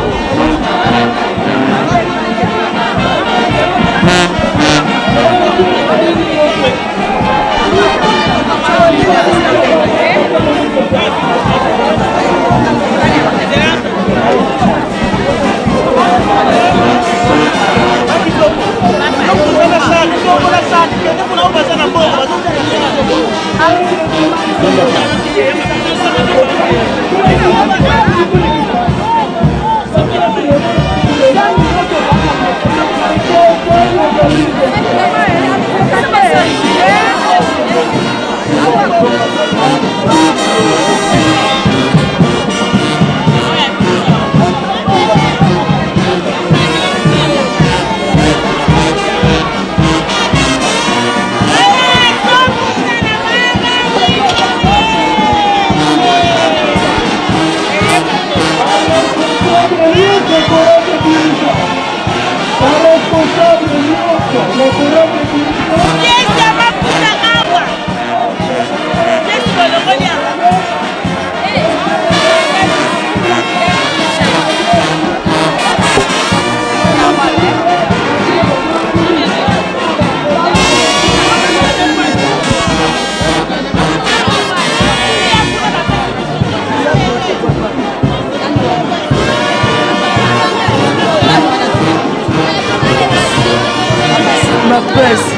Mapesi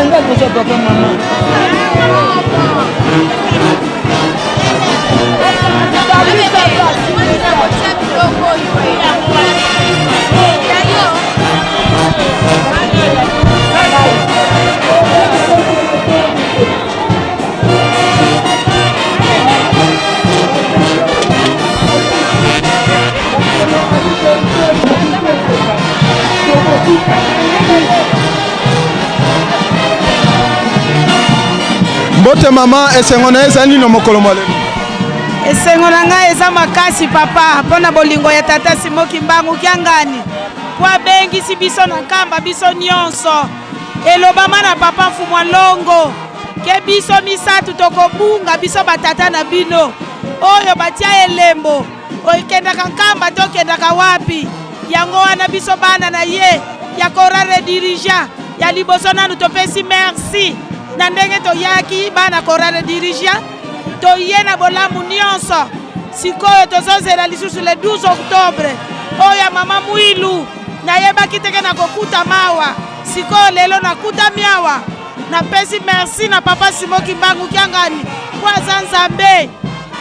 enga koza papa mama. Mbote mama, esengo na ye ezali nini na mokolo mwa lelo? Esengo na ngai eza makasi papa mpo na bolingo ya tata Simo Kimbangu Kiangani mpo abengisi biso na Nkamba biso nyonso. Elobama na papa Mfumua Longo ke biso misatu tokobunga biso batata na bino oyo batia elembo okendaka Nkamba to okendaka wapi. Yango wana biso bana na ye ya chorale dirigeant ya liboso nanu topesi merci na ndenge toyaki bana chorale dirigeant toye na bolamu nionso. Sikoyo tozozela lisusu le 12 octobre oyo ya mama Mwilu. Nayebaki te ke nakokuta mawa, sikoyo lelo nakutami awa. Napesi merci na papa Simon Kimbangu Kiangani po aza Nzambe.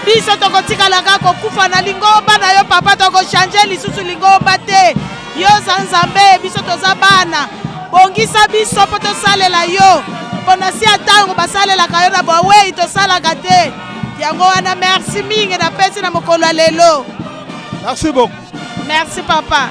Biso tokotikala kaka kokufa na lingomba na yo papa, toko changer lisusu lingomba te. Yo oza Nzambe, biso toza bana. Bongisa biso mpo tosalela yo. Mpo na si ya ntango basalelaka yo na bawei tosalaka te. Yango wana merci mingi napesi na mokolo ya lelo. Merci beaucoup. Merci papa.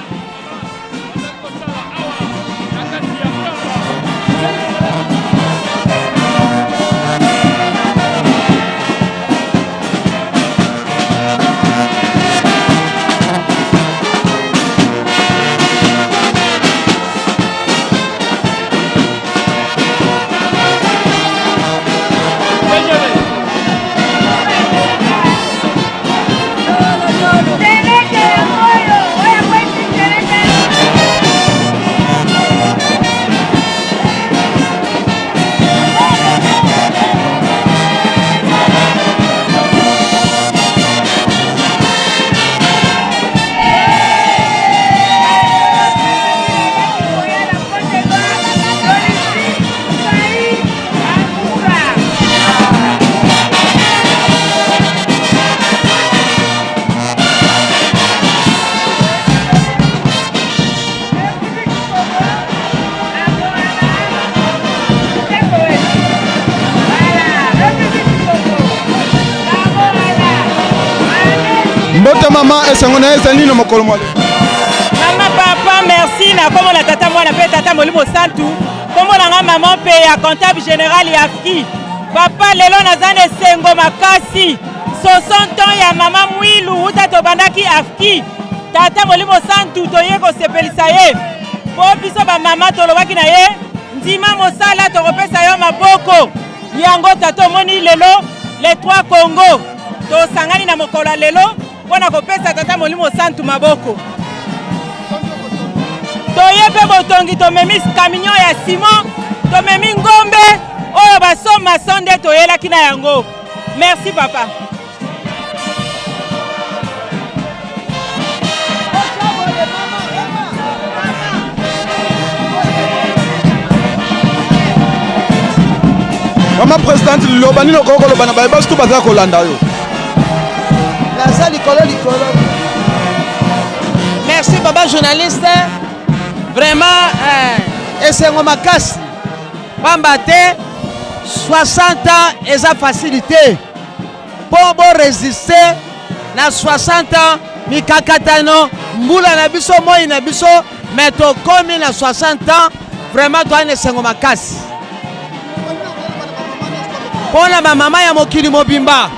Mbote mama, esengo na ye ezali nini na mokolo mwa lelo? Mama papa, merci na kombo na tata mwana mpe tata molimo santu. Kombo na nga mama mpe ya comptable général ya AFKI. Papa, lelo naza na esengo makasi. 60 ans ya mama Mwilu uta tobandaki AFKI. Tata molimo santu toye kosepelisa ye mpo biso bamama tolobaki na ye ndima mosala tokopesa yo maboko. Yango tata omoni lelo les trois Congo tosangani na mokolo ya lelo mpo na kopesa tata molimo santu maboko. Toye mpe botongi, tomemi camion ya ciment, tomemi ngombe oyo basomba so nde toyelaki na yango. Merci papa. Mama presidente, liloba nini okoki koloba na baye basi to baza kolanda yo? Naza likolo likolo. Merci papa journaliste. Vraiment eh, esengo makasi pamba te 60 ans eza facile te mpo bo résister na 60 ans mikakatano mbula na biso moi na biso mais tokomi na 60 ans vraiment toza na esengo makasi mpo na bamama ya mokili mobimba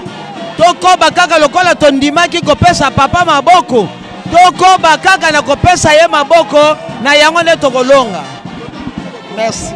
tokoba kaka lokola tondimaki kopesa papa maboko tokoba kaka na kopesa ye maboko na yango nde tokolonga merci.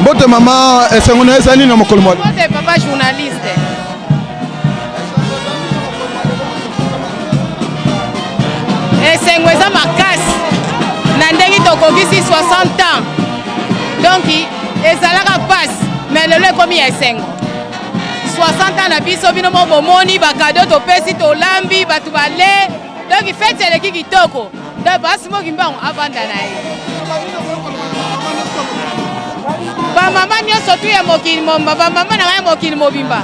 Mbote mama, esengo na ezali na mokolo mwa. Mbote papa journaliste. Esengo eza makasi na ndenge tokokisi 60 ans donc ezalaka mpasi mais lelo ekomi ya esengo 60 ans na biso bino mo bomoni bakado topesi tolambi bato bale donc feti eleki kitoko donc basimoki mbango avanda na ye bamama nyonso tu ya mokili mobimba bamama na ngai ya mokili mobimba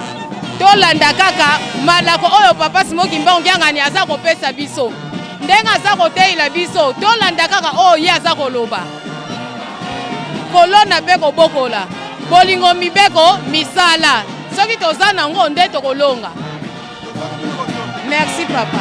tolanda kaka malako oyo papa Simon Kimbangu Kiangani aza kopesa biso ndenge aza koteyela biso tolanda kaka oyo ye aza koloba kolona mpe kobokola bolingo mibeko misala soki toza nango nde tokolonga merci papa.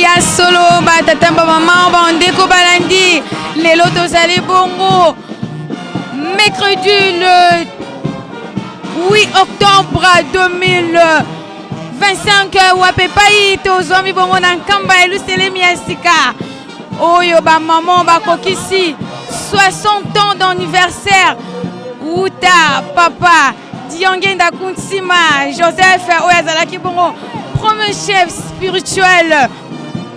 Ya solo batata bamama bandeko balandi lelo tozali bongo mercredi le 8 octobre 2025 wapi epai tozwami bongo na nkamba ya Yelusalemi ya sika oyo bamama bakokisi 60 ans d'anniversaire uta papa Diangenda Kuntima Joseph oyo azalaki bongo premier chef spirituel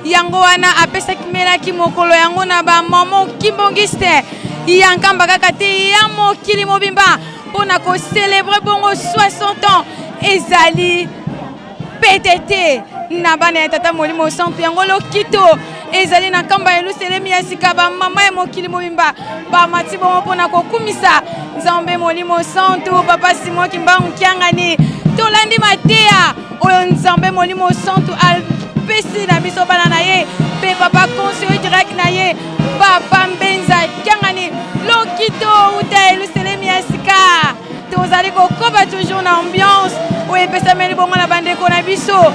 yango wana apesaki melaki mokolo yango na bamama kimbongiste ya nkamba kaka te ya mokili mobimba mpo na kocelebre bongo 60 ans ezali pete te na bana ya tata molimo santu. Yango lokito ezali na nkamba ya Yelusalemi ya sika, bamama ya mokili mobimba bamati bongo mpo na kokumisa Nzambe molimo santu. Papa Simon Kimbangu Kiangani, tolandi mateya oyo Nzambe molimo santu apesi na biso bana na ye, mpe papa conseiller direct na ye papa Mbenza Kiangani. Lokito uta Yelusalemi ya sika, tozali kokoba toujours na ambiance oyo epesameli bongo na bandeko na biso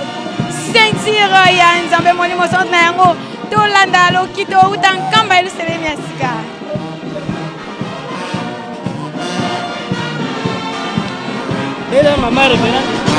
ceinture ya Nzambe molimo santu. Na yango tolanda lokito uta nkamba Yelusalemi ya sika. Ela mama révérende.